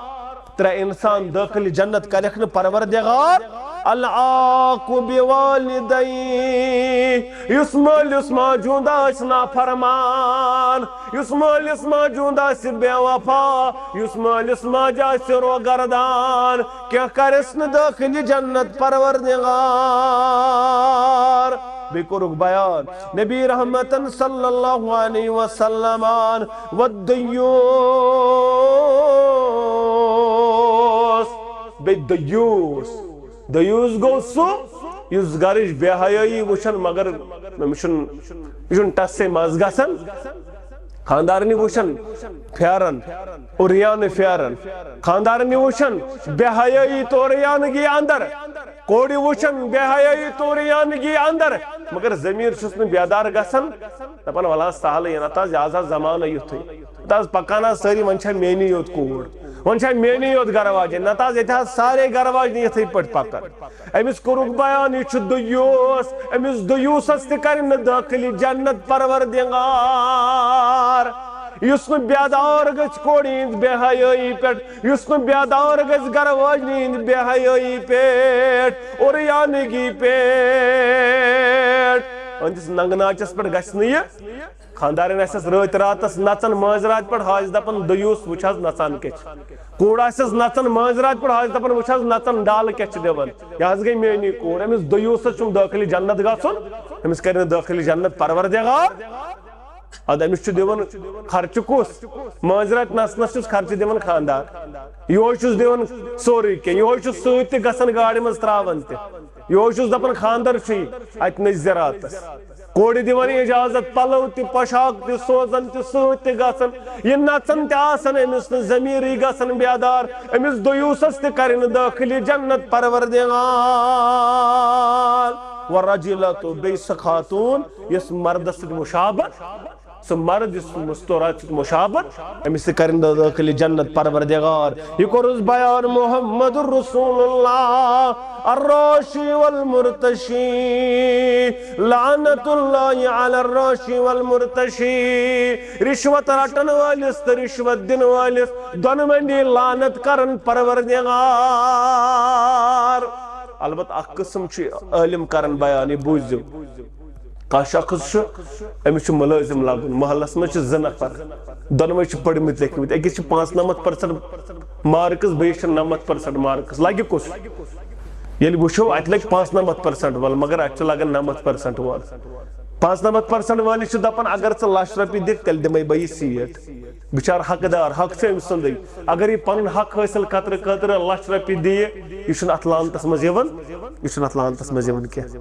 ترٛےٚ انسان دٲخلہِ جنت کرکھ نہٕ پروردگار۔ العاق بوالديه، یُس مٲلِس ماجہِ ہُنٛد آسہِ نافرمان، یُس مٲلِس ماجہِ ہُنٛد آسہِ بے وفا، یُس مٲلِس ماجہِ آسہِ روگردان، کینٛہہ کرٮ۪س نہٕ دٲخلہِ جنت پروردگار۔ بیٚیہِ کوٚرُکھ بیان نبی رحمتن صلی اللہ علیہ وسلمن، والدیوس، بیٚیہِ دیوس۔ دیوس گوٚو سُہ یُس گرٕچ بے حیٲیی وٕچھن، مگر أمِس چھُنہٕ، یہِ چھُنہٕ ٹسے منٛز گژھان۔ خاندارنہِ وٕچھن پھیران، اوریانہٕ پھیران۔ خاندارنہِ وٕچھن بے حیٲیی تہٕ اوریانگی اندر۔ کورِ وٕچھن بے حیٲیی تہٕ اوریانگی اندر۔ مگر ضمیر چھُس نہٕ بیدار گژھان۔ دپان، "ولا سہلٕے، نتہٕ حظ، یہِ حظ آو زمانہٕ یُتھُے۔ نتہٕ حظ پکان حظ سٲری، وۄنۍ چھا میٲنی یوت کوٗر؟ وۄنۍ چھا میٲنی یوت گرٕ واجِنۍ؟ نتہٕ حظ ییٚتہِ حظ سارے گرٕ واجنہِ یِتھٕے پٲٹھۍ پکان۔" أمِس کوٚرُکھ بیان، یہِ چھُ دیوس، أمِس دیوسس تہِ کرِ نہٕ دٲخلہِ جنت پروردگار۔ یُس نہٕ بیدار گژھِ کورِ ہٕنٛز بے حیٲیی پٮ۪ٹھ، یُس نہٕ بیدار گژھِ گرٕ واجنہِ ہٕنٛدِ بے حیٲیی پٮ۪ٹھ، اوریانگی پٮ۪ٹھ، أہنٛدِس ننگہٕ ناچس پٮ۪ٹھ گژھِ نہٕ یہِ۔ خاندارن آسٮ۪س رٲتۍ راتس نژان مٲنٛزِ راتہِ پٮ۪ٹھ، حظ دپان، "دیوس، وٕچھ حظ نژان کیٛاہ چھِ۔" کوٗر آسٮ۪س نژان مٲنٛزِ راتہِ پٮ۪ٹھ، حظ دپان، "وٕچھ حظ نژان ڈالہٕ کیٛاہ چھِ دِوان۔" یہِ حظ گٔے میٲنی کوٗر۔ أمِس دیوسس چھُنہٕ دٲخلہِ جنت گژھُن، أمِس کرِ نہٕ دٲخلہِ جنت پروردگار۔ ادٕ أمِس چھُ دِوان خرچہٕ کُس؟ مٲنٛزِ راتہِ نژنس چھُس خرچہٕ دِوان خاندار۔ یِہوے چھُس دِوان سورُے کینٛہہ، یِہوے چھُس سۭتۍ تہِ گژھان گاڑِ منٛز تراوان تہِ۔ یِہوے چھُس دپان خاندر چھُے اتہِ نٔژ زِراتس۔ کورِ دِوان اجازت، پلو تہِ، پوشاک تہِ سوزان تہِ، سۭتۍ تہِ گژھان۔ یہِ نژان تہِ آسان، أمِس نہٕ ضمیٖرٕے گژھان بیدار، أمِس دیوسس تہِ کرِ نہٕ دٲخلہِ جنت پروردگار۔ و رجلت، بیٚیہِ سۄ خاتوٗن یۄس مردس سۭتۍ مشابہت، سُہ مرد یُس مستورات سۭتۍ مشابہت، أمِس تہِ کرِ نہٕ دٲخلہِ جنت پروردگار۔ یہِ کوٚرُس بیان محمد رسول اللہ، الراشی والمرتشی، لعنت اللہ علی الراشی والمرتشی۔ رشوت رٹن وٲلِس تہٕ رشوت دِنہٕ وٲلِس دۄنوٕنی لعنت کرن پروردگار۔ البتہ اکھ قسم چھُ عٲلم کران بیان، یہِ بوٗزِو۔ کانٛہہ شخص چھُ، أمِس چھُ مُلٲزِم لاگُن، محلس منٛز چھِ زٕ نفر، دۄنوَے چھِ پٔرمٕتۍ لیکھمٕتۍ، أکِس چھِ پانٛژنَمَتھ percent marks، بیٚیِس چھِ نَمَتھ percent marks، لگہِ کُس؟ ییٚلہِ وٕچھو، اَتہِ لگہِ پانٛژنَمَتھ percent وول، مگر اَتہِ چھُ لگان نَمَتھ percent وول۔ پانٛژنمتھ پرسنٹ وٲلِس چھِ دپان، اگر ژٕ لچھ رۄپیہِ دِکھ، تیٚلہِ دِمے بہٕ یہِ سیٖٹ۔ بِچارٕ حقدار، حق چھُ أمۍ سُنٛدٕے۔ اگر یہِ پنُن حق حٲصِل خٲطرٕ خٲطرٕ لچھ رۄپیہِ دِیہِ، یہِ چھُنہٕ اتھ لعنتس منٛز یِوان، یہِ چھُنہٕ اتھ لعنتس منٛز یِوان کینٛہہ۔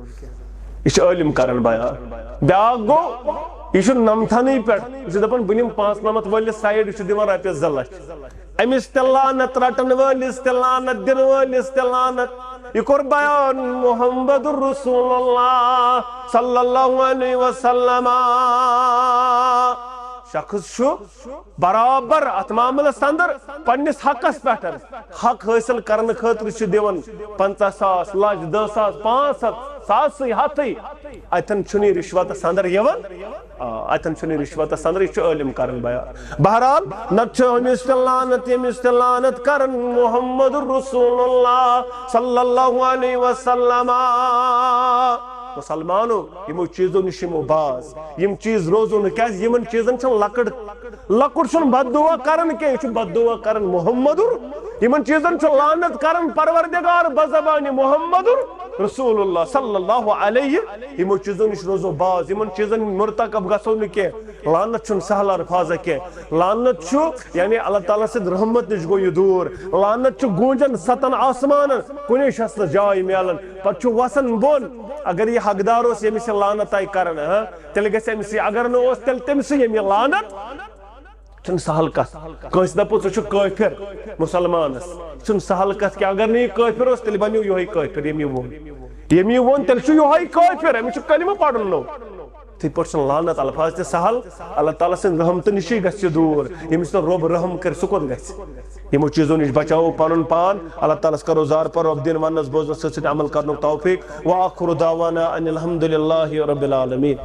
یہِ چھُ عٲلِم کران بیان۔ بیاکھ گوٚو، یہِ چھُ نمتھنٕے پٮ۪ٹھ، یہِ چھُ دپان، بہٕ نِمہٕ پانٛژنمتھ وٲلِس سایڈ، یہِ چھُ دِوان رۄپیس زٕ لچھ۔ أمِس تہِ لعنت، رٹن وٲلِس تہِ لعنت، دِنہٕ وٲلِس تہِ لعنت۔ یہِ کوٚر بیان محمد رسول اللہ صلی اللہ علیہ وسلم۔ شخص چھُ برابر اتھ معاملس اندر پننِس حقس پٮ۪ٹھ۔ حق حٲصِل کرنہٕ خٲطرٕ چھُ دِوان پنٛژاہ ساس، لچھ، دہ ساس، پانٛژھ ہتھ، ساسٕے، ہتٕے۔ اتٮ۪ن چھُنہٕ یہِ رشوتس اندر یِوان۔ آ، اتٮ۪ن چھُنہٕ یہِ رشوتس اندر، یہِ چھُ عٲلِم کران بیان۔ بہرحال، نتہٕ چھُ أمِس تہِ لعنت، ییٚمِس تہِ لعنت کران محمد رسول اللہ صلی اللہ علیہ وسلم۔ مسلمانو، یِمو چیٖزو نِش یِمو باز، یِم چیٖز روزو نہٕ، کیازِ یِمن چیٖزن چھُنہٕ لۄکٕٹ، لۄکُٹ چھُنہٕ بد دعا کران کینٛہہ، یہِ چھُ بد دعا کران محمدُر۔ یِمن چیٖزن چھُ لعنت کران پروردگار بزبانِ محمدُر رسول اللہ صلی اللہ علیہ۔ یِمو چیٖزو نِش روزو باز، یِمن چیٖزن مرتکب گژھو نہٕ کینٛہہ۔ لعنت چھُنہٕ سہل الفاظ کینٛہہ۔ لعنت چھُ، یعنی، اللہ تعالیٰ سٕنٛدِ رحمت نِش گوٚو یہِ دوٗر۔ لعنت چھُ گوٗنجان ستن آسمانن، کُنے چھَس نہٕ جاے میلان۔ پتہٕ چھُ وسان بۄن۔ اگر یہِ حقدار اوس، ییٚمِس یہِ لعنت آیہِ کرنہٕ، ہاں، تیٚلہِ گژھِ أمِس یہِ۔ اگر نہٕ اوس، تیٚلہِ تٔمِسٕے ییٚمۍ یہِ لعنت۔ چھُنہٕ سہل کتھ۔ کٲنٛسہِ دپو، ژٕ چھُکھ کٲفر مسلمانس۔ چھُنہٕ سہل کتھ کینٛہہ۔ اگر نہٕ یہِ کٲفر اوس، تیٚلہِ بنیو یِہوٚے کٲفر، ییٚمۍ یہِ ووٚن۔ ییٚمۍ یہِ ووٚن، تیٚلہِ چھُ یِہوٚے کٲفر، أمِس چھُ کلمہٕ پرُن نوٚو۔ تِتھٕے پٲٹھۍ چھُنہٕ لعنت الفاظ تہِ سہل۔ اللہ تعالیٰ سٕنٛدِ رحمتہٕ نِشی گژھِ یہِ دوٗر، ییٚمِس نہٕ رۄب رحم کرِ، سُہ کوٚت گژھِ؟ یِمو چیٖزو نِش بچاوو پنُن پان۔ اللہ تعالیٰ ہس کرو زار پر رۄب دِن وننس، بوزنس سۭتۍ سۭتۍ عمل کرنُک توفیق۔ وآخر دعوانا ان الحمد للہ رب العالمین۔